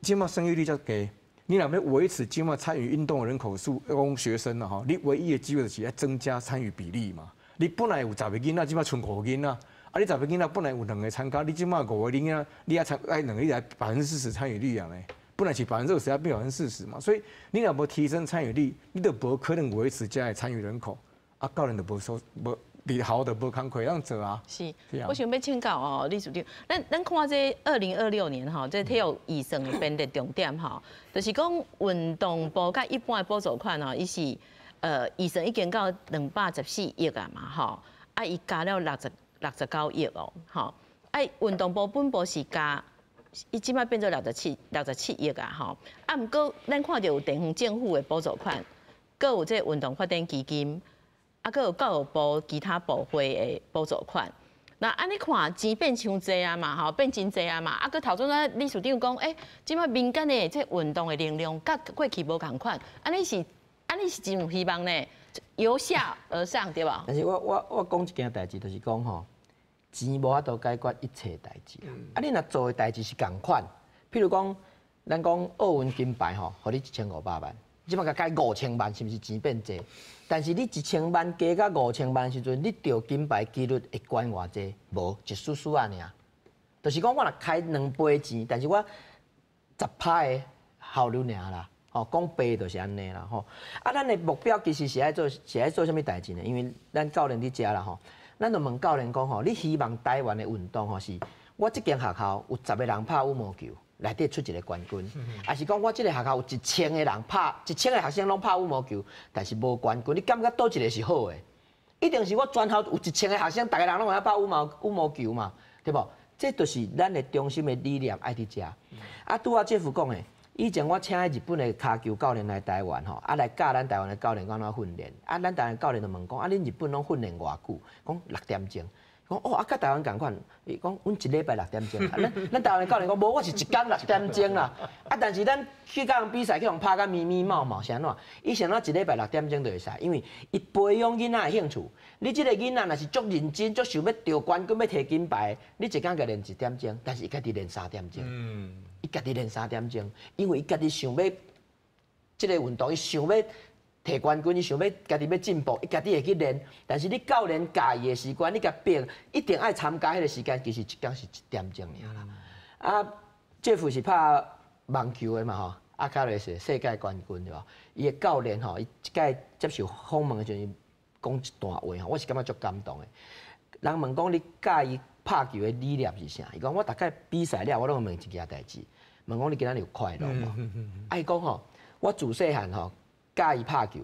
這馬生育率較低，你若欲維持這馬參與運動的人口數，講學生啦吼，你唯一的機會就是愛增加參與比例嘛。你本來有十個囡仔，這馬賰五個囡仔，啊，你十個囡仔本來有兩個參加，你這馬五個囡仔，你愛參愛兩個，你來40%參與率啊呢？本來是20%，要變40%嘛。所以你若無提升參與率，你就無可能維持這个參與人口，啊，教練就無收無。佇校就無工課通做啊。是，我想欲請教哦，理事長，咱看這2026年吼，這體育預算的編列重點吼，就是講運動部佮一般的補助款吼，伊是預算已經到214億啊嘛吼，啊伊加了69億哦，吼，啊運動部本部是加，伊這擺變做67億啊吼，啊毋過咱看著有地方政府的補助款，閣有這運動發展基金。啊，閣有教育部其他部會的補助款，那按呢看錢變傷濟啊嘛，吼變真濟啊嘛。啊，閣頭拄仔理事長講，欸，這擺民間的這運動的能量，佮過去無仝款，按呢是真有希望呢，由下而上，對無？但是我講一件代誌，就是講吼，錢無法度解決一切代誌啊。你若做的代誌是仝款，譬如講，咱講奧運金牌吼，予你1500萬。這擺共加五千萬，是毋是錢變濟？但是你1000萬加到五千萬時陣，你得金牌幾率會懸偌濟？無一絲絲仔爾。就是講我若開兩倍錢，但是我10%的效率爾啦。吼，講白就是按呢啦吼。啊，咱的目標其實是愛做，是愛做啥物代誌呢？因為咱教練佇遮啦吼。咱就問教練講吼，你希望台灣的運動吼是，我這間學校有十個人拍羽毛球，內底出一個冠軍，抑是講我這个學校有一千個人拍，一千個學生攏拍羽毛球，但是無冠軍，你感覺佗一个是好的？一定是我全校有一千個學生，逐个人攏會曉拍羽毛球嘛，對無？這就是咱的中心的理念愛佇遮。啊，拄仔姐夫講的，以前我請日本的跤球教練來台灣吼，啊來教咱台灣的教練按怎訓練。啊，咱台灣教練就問講，啊，恁日本攏訓練偌久？講六點鐘。講哦，啊，佮台灣仝款，伊講阮一禮拜六點鐘。啊，咱台灣的教練講，無，我是一工六點鐘啦。啊，但是咱去共人比賽，去予拍甲咪咪冒冒，是按怎？伊是按怎一禮拜六點鐘就會使，因為伊培養囡仔的興趣。你這个囡仔若是足認真、足想欲得冠軍、欲提金牌，你一工共練一點鐘，但是伊家己練三點鐘。伊家己練三點鐘，因為伊家己想欲這个運動，伊想欲提冠軍，伊想欲家己欲進步，伊家己會去練。但是你教練教伊的時間，你共逼一定愛參加彼个時間，其實一工是一點鐘爾啦。啊，這副是拍網球的嘛吼，阿卡雷是世界冠軍對無？伊的教練吼，伊一擺接受訪問的時陣，講一段話吼，我是感覺足感動的。人問講你教伊拍球的理念是啥？伊講我逐擺比賽了，我攏會問一件代誌，問講你今仔日有快樂無？啊，伊講吼，我自細漢吼教伊拍球，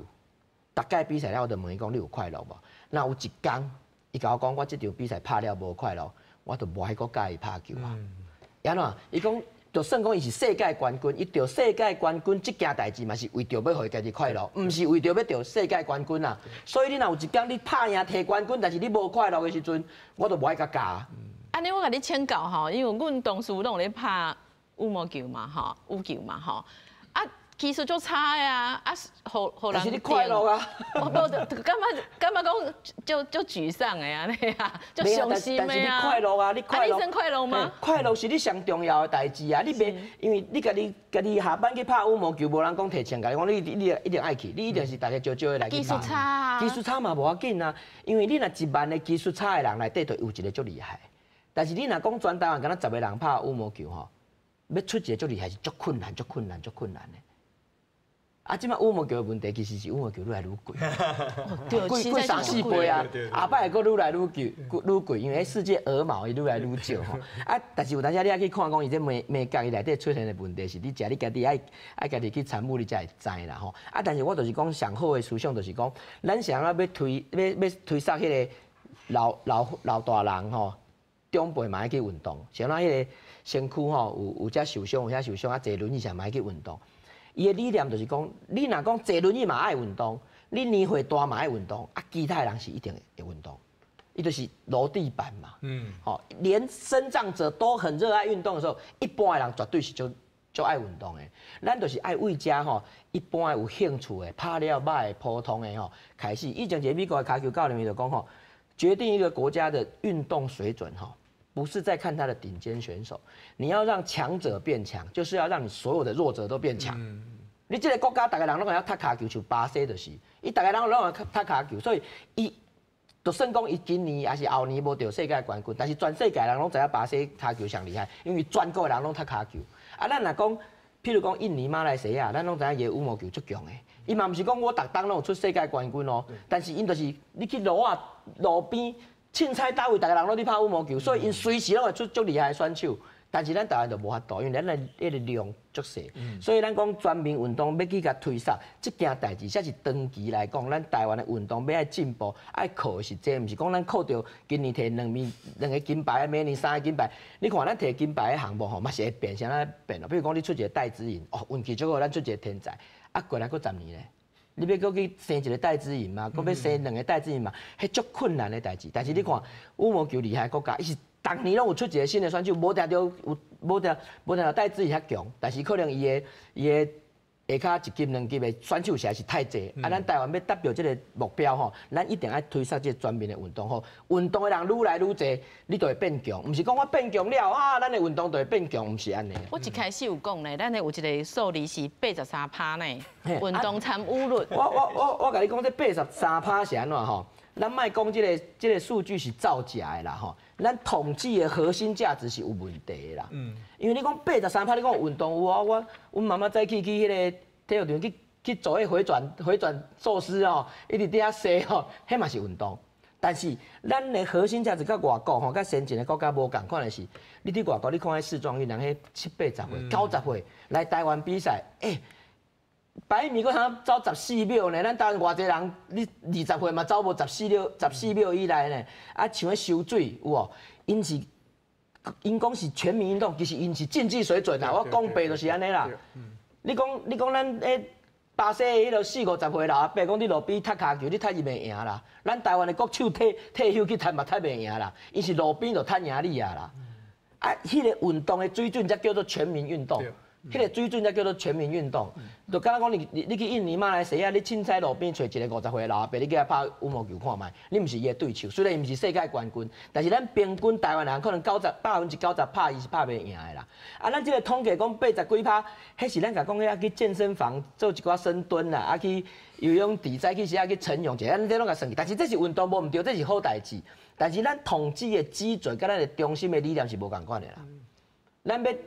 逐擺比賽了，我就問伊講你有快樂無？若有一工，伊共我講我這場比賽拍了無快樂，我就無愛閣教伊拍球啊。按怎？伊講就算講伊是世界冠軍，伊得世界冠軍這件代誌嘛是為著欲予伊家己快樂，毋是為著欲得世界冠軍啊。所以你若有一工你拍贏提冠軍，但是你無快樂的時陣，我就無愛共教。按呢，我共你請教吼，因為阮同事攏有咧拍羽毛球嘛，吼，羽球嘛，吼，啊，技術足差的啊，啊，予予人但是你快樂啊！我無感覺講就足沮喪的按呢啊，足傷心但是你的啊。快樂啊！你快樂，啊，你算快樂嗎？快樂是你上重要的代誌啊！你袂因為你家己家己下班去拍羽毛球，無人講提槍共你講你一定愛去，你一定是逐家招招的來去拍。技術差啊！技術差嘛無要緊啊，因為你若一萬个技術差的人內底，就有一个足厲害。但是你若講全台灣敢若十个人拍羽毛球吼，欲出一个足厲害是足困難、足困難、足困難的。啊，這擺羽毛球的問題其實是羽毛球愈來愈貴，貴貴三四倍啊！後擺會閣愈來愈貴，愈貴，因為世界鵝毛伊愈來愈少吼。啊，但是有當時你愛去看講伊這美美國伊內底出現的問題是，你食你家己愛愛家己去參與，你才會知啦吼。啊，但是我就是講上好的思想就是講，咱想要欲推欲欲推捒彼个老老老大人吼，長輩嘛愛去運動，像咱彼个身軀吼有有遮受傷，有遐受傷啊，坐輪椅啥嘛愛去運動。伊的理念就是講，你若講坐輪椅嘛愛運動，你年歲大嘛愛運動，啊，其他的人是一定會運動，伊就是樓地板嘛。吼，連身障者都很熱愛運動的時候，一般的人絕對是足足愛運動的。咱就是愛為遮吼，一般的有興趣的，拍了歹普通的吼，開始。以前一个美國的跤球教練伊就講吼，決定一個國家的運動水準吼，不是在看他的頂尖選手，你要讓強者變強，就是要讓你所有的弱者都變強。你這个國家，逐个人攏會曉踢跤球，像巴西就是，伊逐个人攏會踢跤球，所以伊就算講伊今年抑是後年無得世界冠軍，但是全世界人攏知影巴西跤球上厲害，因為全國的人攏踢跤球。啊，咱若講，譬如講印尼、馬來西亞，咱攏知影伊的羽毛球足強的，伊嘛毋是講我逐冬攏有出世界冠軍哦，但是𪜶就是你去路仔路邊。凊彩佗位，逐个人攏佇拍羽毛球，所以𪜶隨時攏會出足厲害的選手。但是咱台灣就無法度，因為咱的彼个量足細，所以咱講全民運動欲去共推捒，這件代誌才是長期來講，咱台灣的運動欲愛進步，愛靠的是這個，毋是講咱靠著今年提兩面兩个金牌，明年三个金牌。你看咱提金牌的項目吼，嘛是會變，啥物變咯？比如講你出一个戴資穎，哦，運氣足好，咱出一个天才，啊，過來閣十年咧。你欲閣去生一个戴資穎嘛？閣欲生兩个戴資穎嘛？彼足困難的代誌。但是你看羽毛球厲害的國家，伊是逐年攏有出一个新的選手，無定著有，無定無定著戴資穎遐強，但是可能伊的伊的下跤一級兩級的選手實在是太濟。啊，咱台灣欲達到這个目標吼，咱一定愛推捒這个全民的運動吼。運動的人愈來愈濟，你就會變強。毋是講我變強了啊，咱的運動就會變強，毋是按呢。我一開始有講咧，咱的有一个數字是83%呢，運動參與率。我共你講，這83%是按怎吼？咱莫講這个數據是造假的啦吼。咱統計的核心價值是有問題的啦。因為你講八十三趴，你講運動有啊？我阮媽媽早起去彼个體育場去做彼回轉回轉壽司哦，一直佇遐踅吼，彼嘛是運動。但是咱的核心價值佮外國吼，佮先進的國家無仝款的是，你佇外國你看彼世壯運人彼七八十歲、90歲來台灣比賽，欸，100米閣通走14秒呢，咱台灣偌濟人，你20歲嘛走無十四秒，14秒以內呢。啊，像彼泅水有無？𪜶是𪜶講是全民運動，其實𪜶是競技水準啦。我講白就是按呢啦。你講咱彼巴西的彼个四五十歲老阿伯講你路邊踢跤球，你踢伊袂贏啦。咱台灣的國手退休去踢嘛踢袂贏啦。伊是路邊就踢贏你啊啦。啊，彼个運動的水準才叫做全民運動。彼个水準才叫做全民運動。就敢若講你去印尼、馬來西亞，你凊彩路邊揣一個50歲老阿伯，你叫伊拍羽毛球看覓，你毋是伊的對手。雖然伊毋是世界冠軍，但是咱平均台灣人可能90%拍伊是拍袂贏的啦。啊，咱這個統計講80幾趴，彼是咱共講彼去健身房做一寡深蹲啦，啊去游泳池再去時啊去晨泳者，咱這攏共算去。但是這是運動無毋對，這是好代誌。但是咱統計的基準佮咱的中心的理念是無仝款的啦。咱欲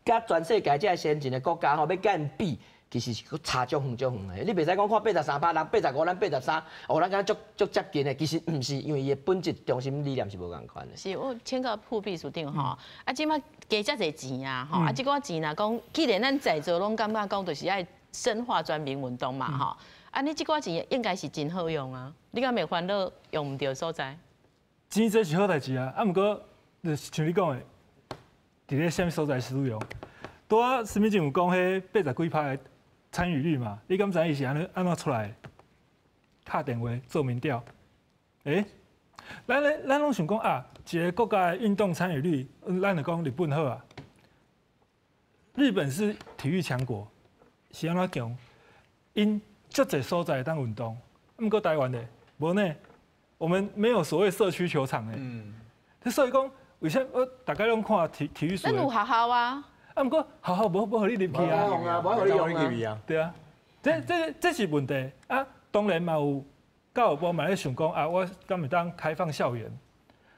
佮全世界這个先進的國家吼，欲佮𪜶比，其實是閣差足遠足遠的。你袂使講看83趴，人85，咱83，哦，咱敢若足足接近的，其實毋是，因為伊的本質中心理念是無仝款的。是我請教副秘書長吼，啊，這擺加遮濟錢啊，吼，啊，這寡錢若講，既然咱在座攏感覺講，就是愛深化全民運動嘛，吼，啊，你這寡錢應該是真好用啊，你敢袂煩惱用毋著所在？錢這是好代誌啊，啊，毋過就是像你講的，佇咧啥物所在使用？拄仔施明正有講彼80幾趴的參與率嘛？你敢知伊是按怎出來？敲電話做民調。欸，咱攏想講啊，一个國家的運動參與率，咱就講日本好啊。日本是體育強國，是按怎強？𪜶足濟所在會當運動，毋過台灣咧，無呢。我們沒有所謂社區球場的。所以講，為啥我大家攏看體育署？咱有學校啊。啊，毋過學校無予你入去啊，無予你用啊。對啊，這是問題啊。當然嘛有教育部嘛咧想講啊，我敢會當開放校園，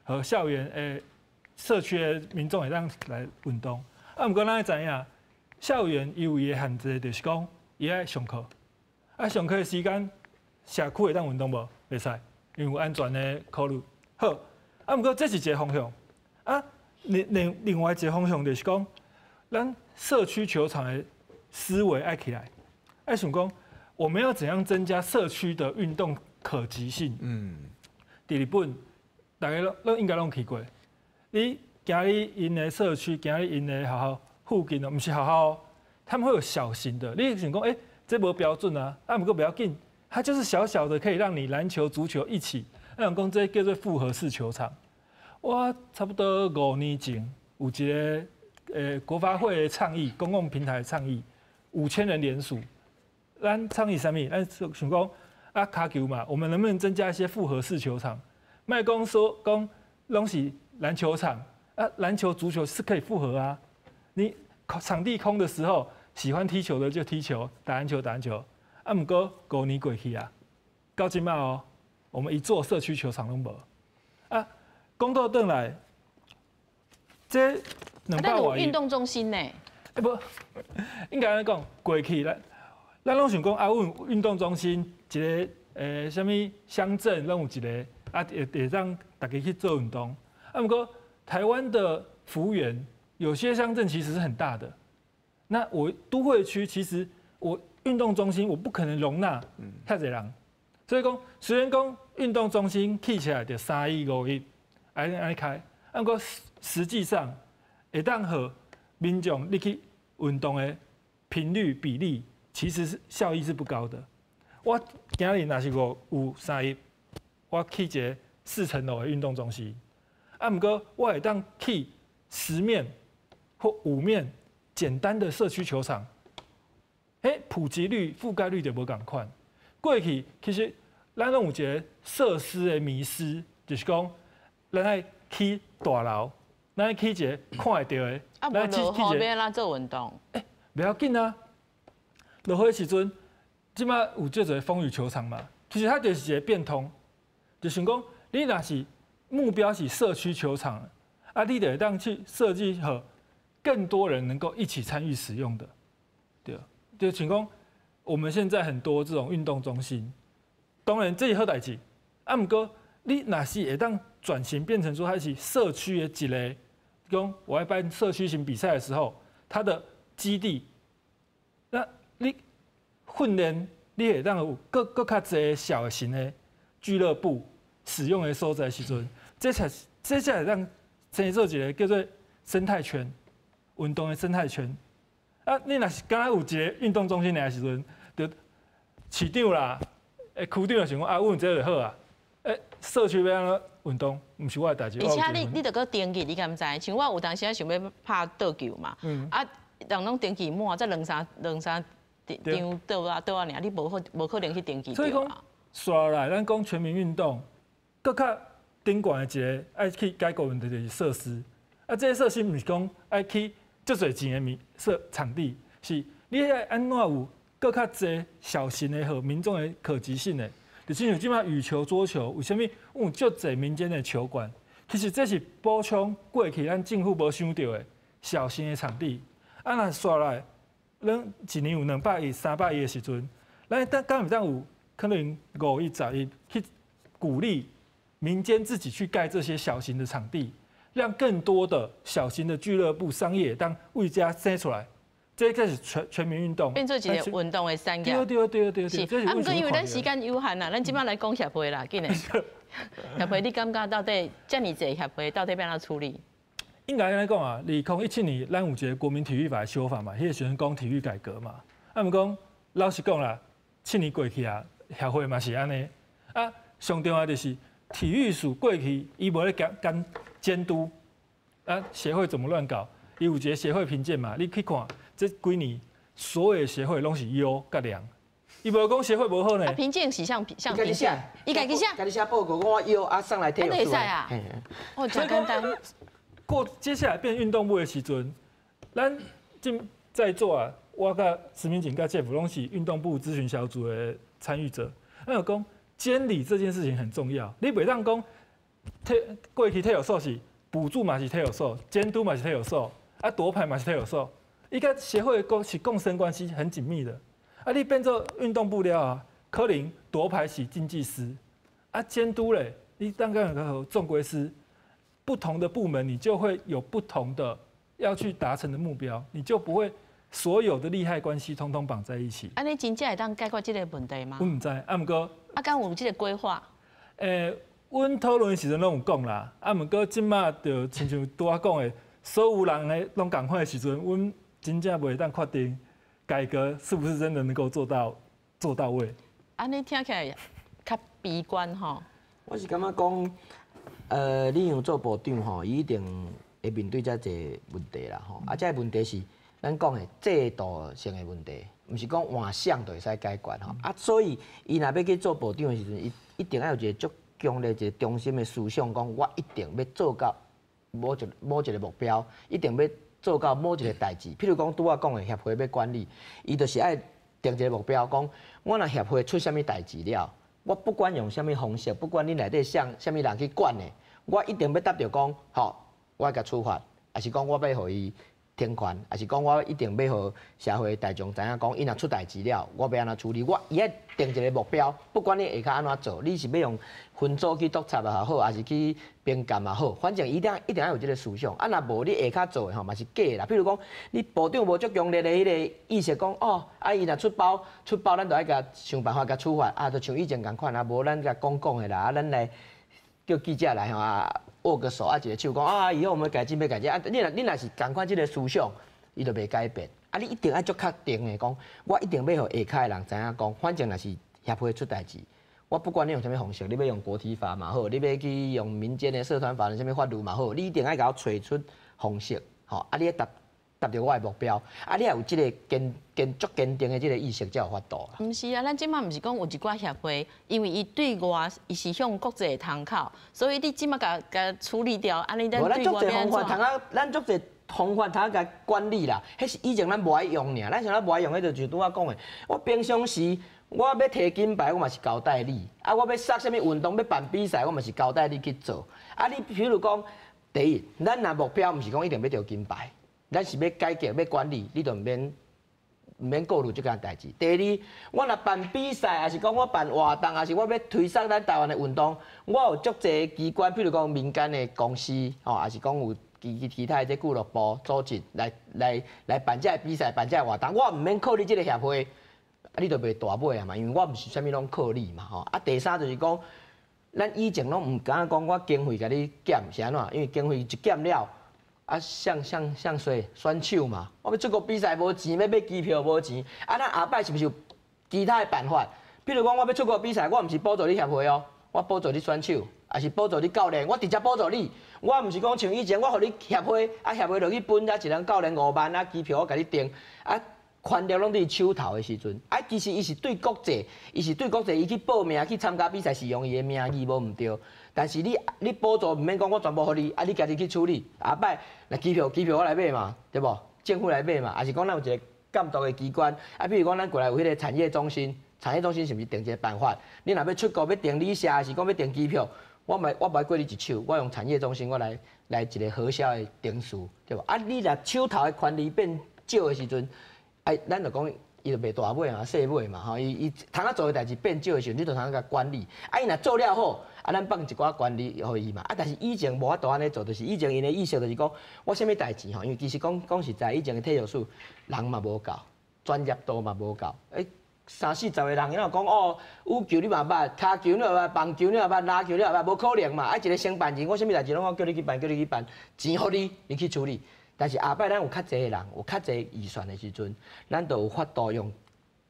和校園社區的民眾會當來運動。啊，毋過咱愛知影，校園伊有伊的限制，就是講伊愛上課，啊，上課的時間社區會當運動無？袂使，因為有安全的考慮。好，啊，毋過這是一個方向。啊，另外一個方向就是講，咱社區球場的思維愛起來，愛想講我們要怎樣增加社區的運動可及性？佇日本，大家攏應該攏去過。你行去𪜶的社區，行去𪜶的學校附近哦，毋是學校，他們會有小型的。你想講，欸，這無標準啊，啊，毋過不要緊，它就是小小的，可以讓你籃球、足球一起。啊，人講這叫做複合式球場。我差不多5年前有一個國發會的倡議，公共平台的倡議，5000人聯署，咱倡議啥物？咱想講啊，跤球嘛，我們能不能增加一些複合式球場？莫講說講攏是籃球場啊，籃球、足球是可以複合啊。你場地空的時候，喜歡踢球的就踢球，打籃球打籃球。啊，毋過5年過去啊，到這擺哦，我們一座社區球場攏無。啊，講倒轉來，這200外運動中心呢？欸，無，應該按呢講，過去咱攏想講啊，阮運動中心一个啥物鄉鎮攏有一个，啊會讓大家去做運動。啊，毋過台灣的幅員有些鄉鎮其實是很大的，那我都會區其實我運動中心我不可能容納遐濟人，所以講雖然講運動中心起起來就3億5億，按呢開，啊毋過實際上會當予民眾入去運動的頻率比例，其實是效益是不高的。我今日若是有3億，我起一个4層樓的運動中心，啊，毋過我會當起10面或5面簡單的社區球場，欸，普及率、覆蓋率就無仝款。過去其實咱攏有一个設施的迷思，就是講咱愛起大樓，咱愛起一个看會著的。啊，無落雨欲按怎做運動？欸，袂要緊啊。落雨的時陣，這擺有叫做風雨球場嘛。其實它就是一个變通，就想講你若是目標是社區球場，啊，你就會當去設計予更多人能夠一起參與使用的，對。就像講我們現在很多這種運動中心，當然這是好代誌，啊，毋過你若是會當轉型變成說，它是社區的一个，講我愛辦社區型比賽的時候，它的基地，那你訓練你會當有閣閣較濟小型的俱樂部使用的所在時陣，這才會當生做一个叫做生態圈，運動的生態圈。啊，你若是敢若有一个運動中心的時陣，就市長啦、區長就想講啊，阮這就好啊。社區欲按怎運動，毋是我的代誌。而且你著閣登記，你敢知？像我有當時想欲拍桌球嘛，啊，人攏登記滿，才兩三張桌仔桌仔爾，你無可能去登記。所以講，紲來咱講全民運動，閣較頂懸的一个愛去解決問題就是設施。啊，這个設施毋是講愛去足濟錢的物設場地，是你愛按怎有閣較濟小型的和民眾的可及性的。就親像這擺羽球、桌球，為啥物有足濟民間的球館？其實這是補充過去咱政府無想著的小型的場地。啊，若紲來，咱一年有200億、300億的時陣，咱敢會當有可能5億、10億去鼓勵民間自己去蓋這些小型的場地，讓更多的小型的俱樂部、商業當為遮生出來。這個是全民運動，變做一個運動的產業。對對對對對。是，啊，毋過因為咱時間有限啦，咱這擺來講協會啦，緊的。協會，你感覺到底遮爾濟協會到底欲按怎處理？應該按呢講啊，2017年咱有一个國民體育法修法嘛，彼个時陣講體育改革嘛。啊，毋過老實講啦，7年過去啊，協會嘛是按呢。啊，上重要就是體育署過去伊無咧監督，啊，協會怎麼亂搞？伊有一个協會評鑑嘛，你去看。這幾年所有的協會攏是優佮良，伊無講協會無好呢。評鑑是像像評鑑，伊家己寫，家己寫報告，講我優啊，送來體育署。會使啊？哦，真簡單。過接下來變運動部的時陣，咱進在座啊，我佮石明景佮謝福攏是運動部諮詢小組的參與者。咱有講監理這件事情很重要，你袂當講過去體育署是補助嘛是體育署，監督嘛是體育署，啊奪牌嘛是體育署。伊佮協會共是共生關係很緊密的，啊，你變做運動部了啊，可能奪牌是競技司，啊，監督咧，你當個個總規司，不同的部門你就會有不同的要去達成的目標，你就不會所有的利害關係通通綁在一起。啊，你真正會當解決這个問題嗎？阮毋知，啊，毋過啊，敢有這个規劃？阮討論時陣攏有講啦，啊，毋過這馬就親像拄仔講的，所有人的攏仝款的時陣，阮真正袂當確定改革是不是真的能夠做到位。按呢聽起來較悲觀吼。我是感覺講，李陽做部長吼，伊一定會面對遮濟問題啦吼。啊，這个問題是咱講的制度性的問題，毋是講換誰就會使解決吼。啊，所以伊若欲去做部長的時陣，伊一定愛有一个足強烈、一个中心的思想，講我一定欲做到某一个目標，一定欲做到某一个代誌。譬如講，拄仔講的協會欲管理，伊就是愛定一个目標，講我若協會出啥物代誌了，我不管用啥物方式，不管你內底啥物人去管的，我一定欲達著講，吼，我愛共處罰，抑是講我欲予伊停權，抑是講我一定欲予社會大眾知影講，伊若出代誌了，我欲按怎處理？我伊愛定一个目標，不管你下跤按怎做，你是欲用分組去督察也好，抑是去評鑑也好，反正伊一定愛有這个思想。啊，若無你下跤做的吼嘛是假的啦。譬如講，你部長無足強烈的彼个意識，講哦，啊伊若出包出包，咱就愛共想辦法共處罰，啊，就像以前仝款啊，無咱共講講的啦，啊，咱來叫記者來吼啊。握個手啊，一个手講啊，以後我們改進，欲改進啊！你若是仝款這个思想，伊就袂改變。啊，你一定愛足確定的講，我一定欲予下跤的人知影講，反正若是協會出代誌，我不管你用啥物方式，你欲用國體法嘛好，你欲去用民間的社團法人啥物法律嘛好，你一定愛共我揣出方式，吼啊！你愛達著我的目標，啊！你也有這个堅足堅定的這个意識，才有法度。毋是啊，咱這擺毋是講有一寡協會，因為伊對外伊是向國際窗口，所以你這擺共共處理掉，按呢咱對外方法通啊，咱足濟方法通共管理啦。彼是以前咱無愛用爾，咱想咱無愛用，彼就就拄仔講的。我平常時我欲提金牌，我嘛是交代你；啊，我欲殺啥物運動，欲辦比賽，我嘛是交代你去做。啊，你譬如講，第一，咱若目標毋是講一定欲著金牌。咱是欲改革、欲管理，你就毋免毋免顾虑這件代誌。第二，我若辦比賽，抑是講我辦活動，抑是我欲推捒咱台灣的運動，我有足濟機關，比如講民間的公司，吼，抑是講有其他的這俱樂部組織來辦這个比賽、辦這个活動，我毋免靠你這个協會，啊，你就袂大尾啊嘛，因為我毋是啥物攏靠你嘛，吼。啊，第三就是講，咱以前攏毋敢講我經費共你減，是按怎？因為經費一減了，啊，像誰選手嘛，我欲出國比賽無錢，欲買機票無錢，啊，咱後擺是毋是有其他的辦法？比如講，我欲出國比賽，我毋是補助你協會哦，我補助你選手，抑是補助你教練，我直接補助你。我毋是講像以前，我予你協會，啊協會就去分啊，一人教練5萬，啊機票我共你訂，啊權力攏佇手頭的時陣，啊其實伊是對國際，伊是對國際，伊去報名去參加比賽是用伊的名義無毋對。但是你補助毋免講，我全部予你，啊你家己去處理。後擺若機票我來買嘛，對無？政府來買嘛，抑是講咱有一個監督的機關，啊比如講咱過來有彼個產業中心，產業中心是毋是定一個辦法？你若欲出國欲訂旅社，抑是講欲訂機票，我毋愛過你一手，我用產業中心我來一個核銷的程序，對無？啊，你若手頭的權力變少的時陣，哎，咱就講伊就袂大尾嘛，細尾嘛，吼，伊通仔做的代誌變少的時陣，你就通共管理。啊，伊若做了好，啊，咱放一寡權力予伊嘛。啊，但是以前無法度按呢做，就是以前𪜶的意思就是講，我啥物代誌吼，因為其實講講實在，以前的體育署人嘛無夠，專業度嘛無夠，欸，三四十個人，伊若講哦，羽球你嘛捌，跤球你嘛捌，棒球你嘛捌，籃球你嘛捌，無可能嘛。啊，一個承辦人，我啥物代誌攏講叫你去辦，叫你去辦，錢予你，你去處理。但是後擺咱有較濟的人，有較濟預算的時陣，咱就有法度用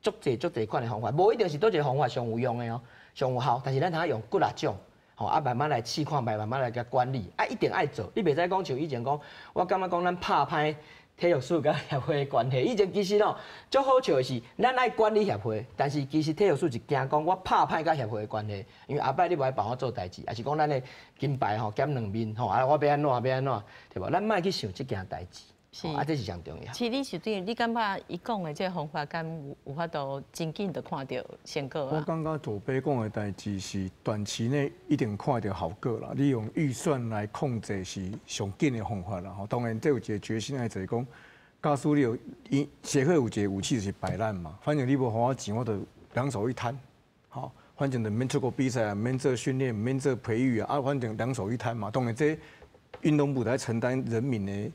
足濟足濟款的方法，無一定是佗一个方法上有用的哦，上有效。但是咱通用幾若種，吼啊慢慢來試看覓，慢慢來共管理，啊一定愛做。你袂使講像以前講，我感覺講咱拍歹體育署佮協會的關係。以前其實哦，足好笑的是，咱愛管理協會，但是其實體育署是驚講我拍歹佮協會的關係，因為後擺你無愛幫我做代誌，抑是講咱的金牌吼減兩面吼，啊我欲按怎欲按怎，對無？咱莫去想這件代誌，啊這是上重要。是理事長，你感覺伊講的這個方法，敢有法度真緊就看著成果啊？我感覺左伯講的代誌是短期內一定看著效果啦。你用預算來控制是上緊的方法啦。吼，當然這有一個決心愛做講，假使你有協會有一個武器就是擺爛嘛，反正你無予我錢，我就兩手一攤，吼，反正就免出國比賽啊，免做訓練，免做培育啊，啊，反正兩手一攤嘛。當然這運動部來承擔人民的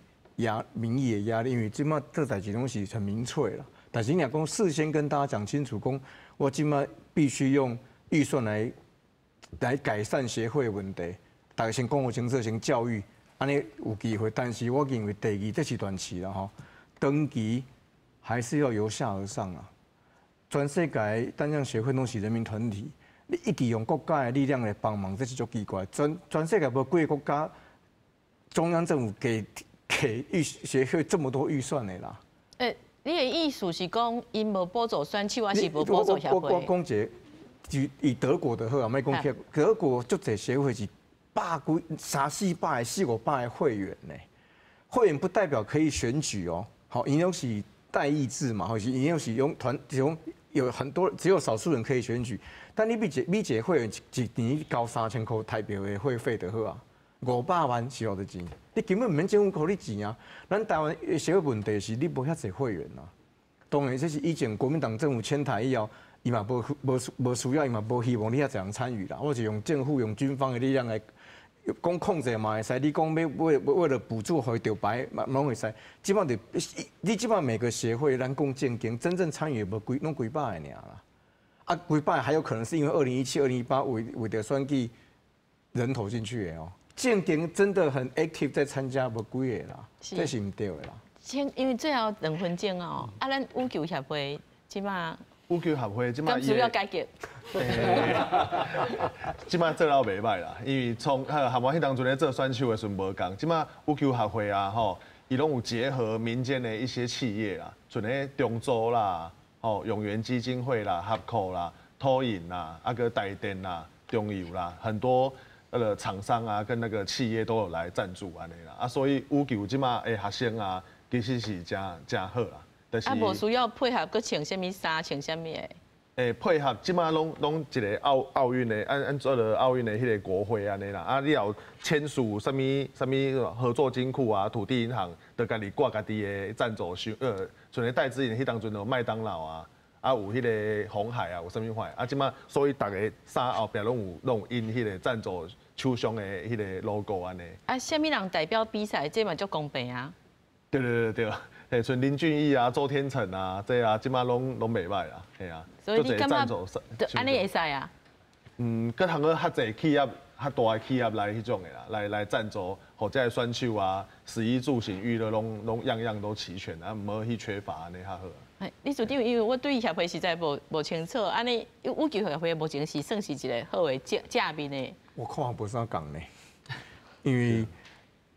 民意的壓力，因為這馬這代誌攏是很民粹啦。但是你若講事先跟大家講清楚，講我這馬必須用預算來改善協會問題，大家先講清楚，先教育，按呢有機會。但是我認為第二這是短期啦吼，長期還是要由下而上啊。全世界單項協會攏是人民團體，你一直用國家的力量來幫忙，這是足奇怪。全世界無幾个國家，中央政府給協會這麼多預算的啦。欸，你的意思是講，𪜶無補助選手，抑是無補助協會？我講一個，以德國的好啊，莫講起德國足濟協會是百幾、三四百个、四五百个會員呢。會員不代表可以選舉哦。好，𪜶攏是代議制嘛，或是𪜶攏是用團，用有很多只有少數人可以選舉。但你每一個會員一年交3000箍台幣的會費就好啊，500萬是偌濟錢？你根本毋免政府予你錢啊！咱台灣協會問題是你無遐濟會員啊。當然這是以前國民黨政府遷台以後，伊嘛無需要，伊嘛無希望你遐濟人參與啦。我是用政府用軍方的力量來講控制嘛會使，你講欲為了補助予著牌嘛攏會使。這擺就你這擺每個協會，咱講正經，真正參與無幾攏幾百个爾啦。啊，幾百還有可能是因為2017、2018為著選舉人頭進去的哦。正經真的很 active 在參加，無幾个啦，這是毋對的啦。因為最後兩分鐘哦，啊，咱羽球協會這擺羽球協會這擺需要改革。這擺做了袂䆀啦，因為從和我彼當陣咧做選手的時陣無仝，這擺羽球協會啊吼，伊攏有結合民間的一些企業啦，像咧中租啦、吼永源基金會啦、合庫啦、土銀啦、啊閣台電啦、中油啦，很多那個廠商啊，跟那個企業都有來贊助按呢啦，啊，所以羽球這擺的學生啊，其實是誠誠好啦。啊，無需要配合閣穿啥物衫，穿啥物的。配合，這馬攏一个奧運的，按做了奧運的彼个國徽按呢啦。啊，你有簽署啥物啥物合作金庫啊、土地銀行，就家己掛家己的贊助商，像咧戴資穎彼當陣有麥當勞啊，啊有彼個鴻海啊，有啥物款？啊，這馬所以逐个衫後壁攏有印彼个贊助廠商的彼个 logo 按呢。啊，啥物人代表比賽，這嘛足公平啊？對對對對。嘿，像林俊逸啊、周天成啊，這啊，這馬攏袂䆀啦，嘿啊。所以你感覺按呢會使啊？嗯，閣通閣較濟企業、較大的企業來彼種的啦，來贊助，予這个選手啊，食衣住行娛樂攏樣樣都齊全啊，毋好去缺乏按呢較好。理事長，因為我對協會實在無清楚，按呢羽球協會目前是算是一个好的正面的。我看無啥仝呢，因為。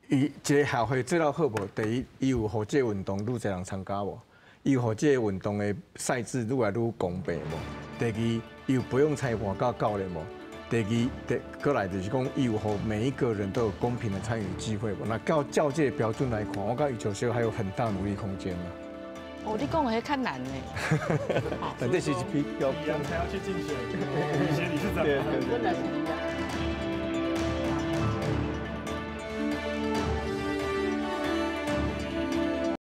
伊一个協會做了好無？第一，伊有予這个運動愈濟人參加無？伊有予這个運動的賽制愈來愈公平無？第二，伊有培養裁判佮教練無？第二，第閣來就是講，伊有予每一個人都有公平的參與機會無？那照這个標準來看，我感覺羽球協會還有很大努力空間呢。哦，你講的彼較難呢。但這是比較。才要去競選，理事長。對對對。